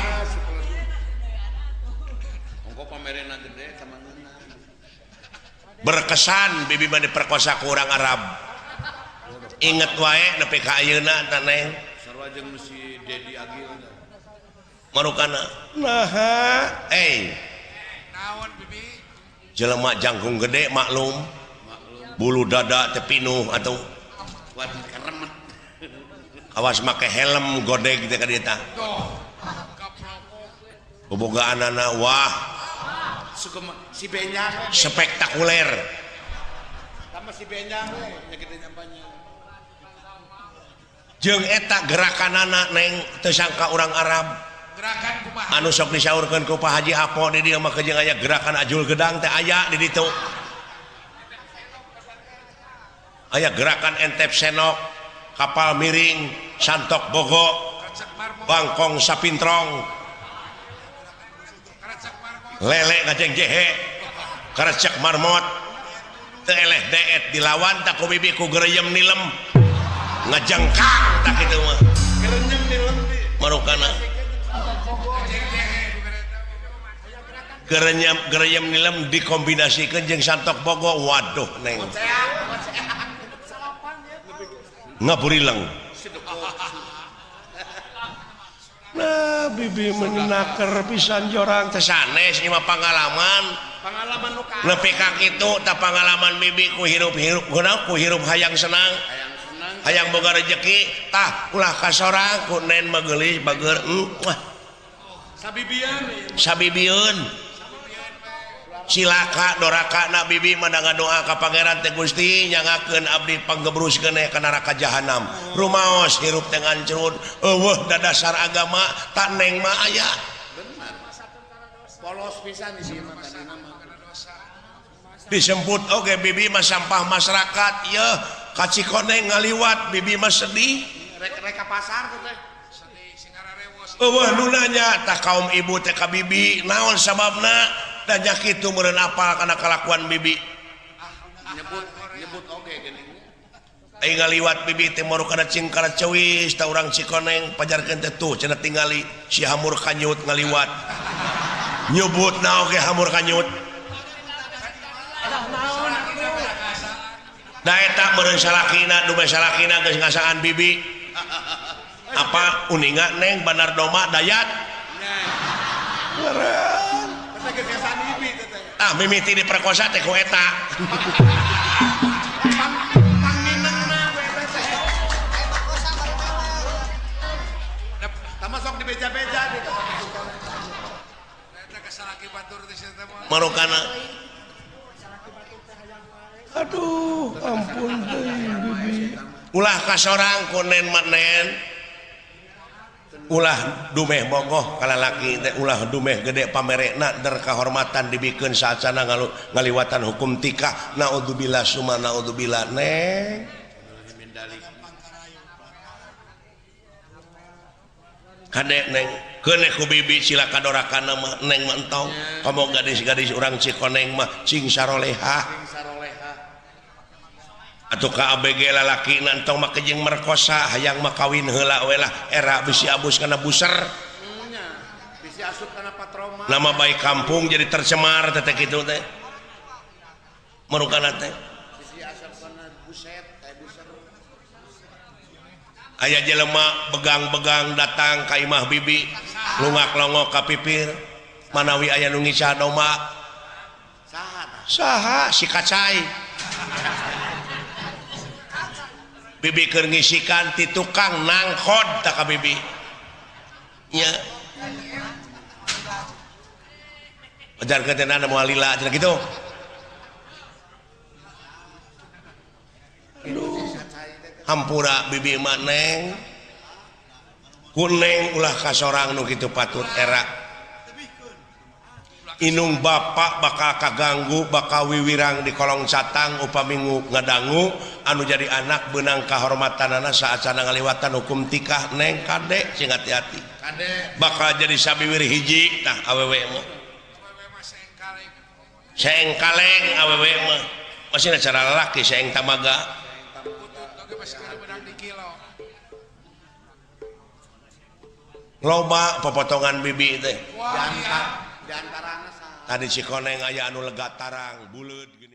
Ongko pamerena gede tamangeuna. Berkesan bibi mah diperkosa ku urang Arab. Inget wae nepi ka ayeuna tah Neng. Sarua jeung si Dedi Agil. Marukana. Naha, eh. Naon bibi? Jelema jangkung gede maklum. Bulu dada tepinuh atau awas make helm godeg teh ka dieu tah. Bobogaanana wah si Benjang spektakuler. Tambah si Benjang we nya gede nyampanya. Jeung eta gerakanana Neng teu sangka urang Arab. Gerakan kumaha? Anu sok disaurkeun ku Pak Haji Apo di dieu mah jeung aya gerakan ajul gedang teh aya di ditu. Aya gerakan entep senok, kapal miring, santok bogo, bangkong sapintrong, lele ngajeng jehe, karecek marmot, teu eleh deet dilawan tak ku bibi ku gereyem nilem, ngajengkang tak kitu mah. Gereyem nilem marukana. Gereyem nilem dikombinasikeun jeung santok bogo, waduh Neng. Ngaburileng. Nah, bibi menaker pisan jorang teh sanes ieu mah pangalaman. Pangalaman nu ka. Nepi ka kitu tah pangalaman bibi ku hirup-hirup kunaon ku hirup hayang senang. Hayang senang. Hayang boga rejeki tah ulah ka sorang ku nen mah geulis bager. Wah. Sabibieun. Sabibieun. Silaka doraka na bibi mah ngadoa ka Pangeran teh Gusti nyangakeun abdi panggebruskeun ka neraka jahanam. Rumaos hirup teh ngancrut eueuh dadasar agama tak Neng mah aya. Bener. Polos pisan di sieun mah tadina mah. Disebut oge bibi mah sampah masyarakat yeuh ka Cikoneng ngaliwat bibi mah sedih. Rek ka pasar teh. Eueuh nu nanya tah kaum ibu teh ka bibi naon sababna? Dan kitu meureun apal kana kalakuan bibi. Nyebut nyebut oge geuning. Aing ngaliwat bibi teh moru kana cingkara cewis ta urang Cikoneng pajarkeun teh tuh cenah tingali si hamur kanyut ngaliwat. Nyebutna oge hamur kanyut. Da eta meureun salakina dume salakina geus ngasaan bibi. Apa uninga neng Bandar Doma Dayat? Meureun. Ah mimiti diperkosa teh ku eta. Marokana. Aduh, ampun teuing bibi. Ulah ka sorang ku nen manen. Ulah dumeh bogoh ka lalaki teh ulah dumeh gede pamerekna der kahormatan dibikeun saacana ngaliwatan hukum tikah. Naudzubillah summa naudzubillah neng. Kade neng keun ku bibi cilaka dorakana mah neng mah entong komo gadis-gadis urang Cikoneng mah cing sarolehah atuh ka ABG lalaki na entong mah kejeng merkosa hayang mah kawin heula we lah era bisi abus kana buser bisi asup kana patroma nama baik kampung jadi tercemar teh kitu teh marukana teh bisi asup kana buset teh buser. Aya jelema begang-begang datang ka imah bibi lungak-longok ka pipir manawi aya nu ngisah domba saha saha si kacai bibi keur ngisikan ti tukang nangkod ta ka bibi nya ajarkeun teh nana moal lila cenah kitu. Aduh hampura bibi mah neng kuneng ulah ka sorang nu kitu patut era inung bapak bakal kaganggu bakal wiwirang di kolong catang upami ngadangu anu jadi anak beunang kahormatanana saacana ngaliwatan hukum tikah neng kade sing hati-hati bakal jadi sabiwir hiji tah awewe mah saeng kaleng awewe mah masih cara lalaki saeng tamaga. Loba popotongan bibi teh. Tadi Cikoneng aya anu lega tarang buleud gini.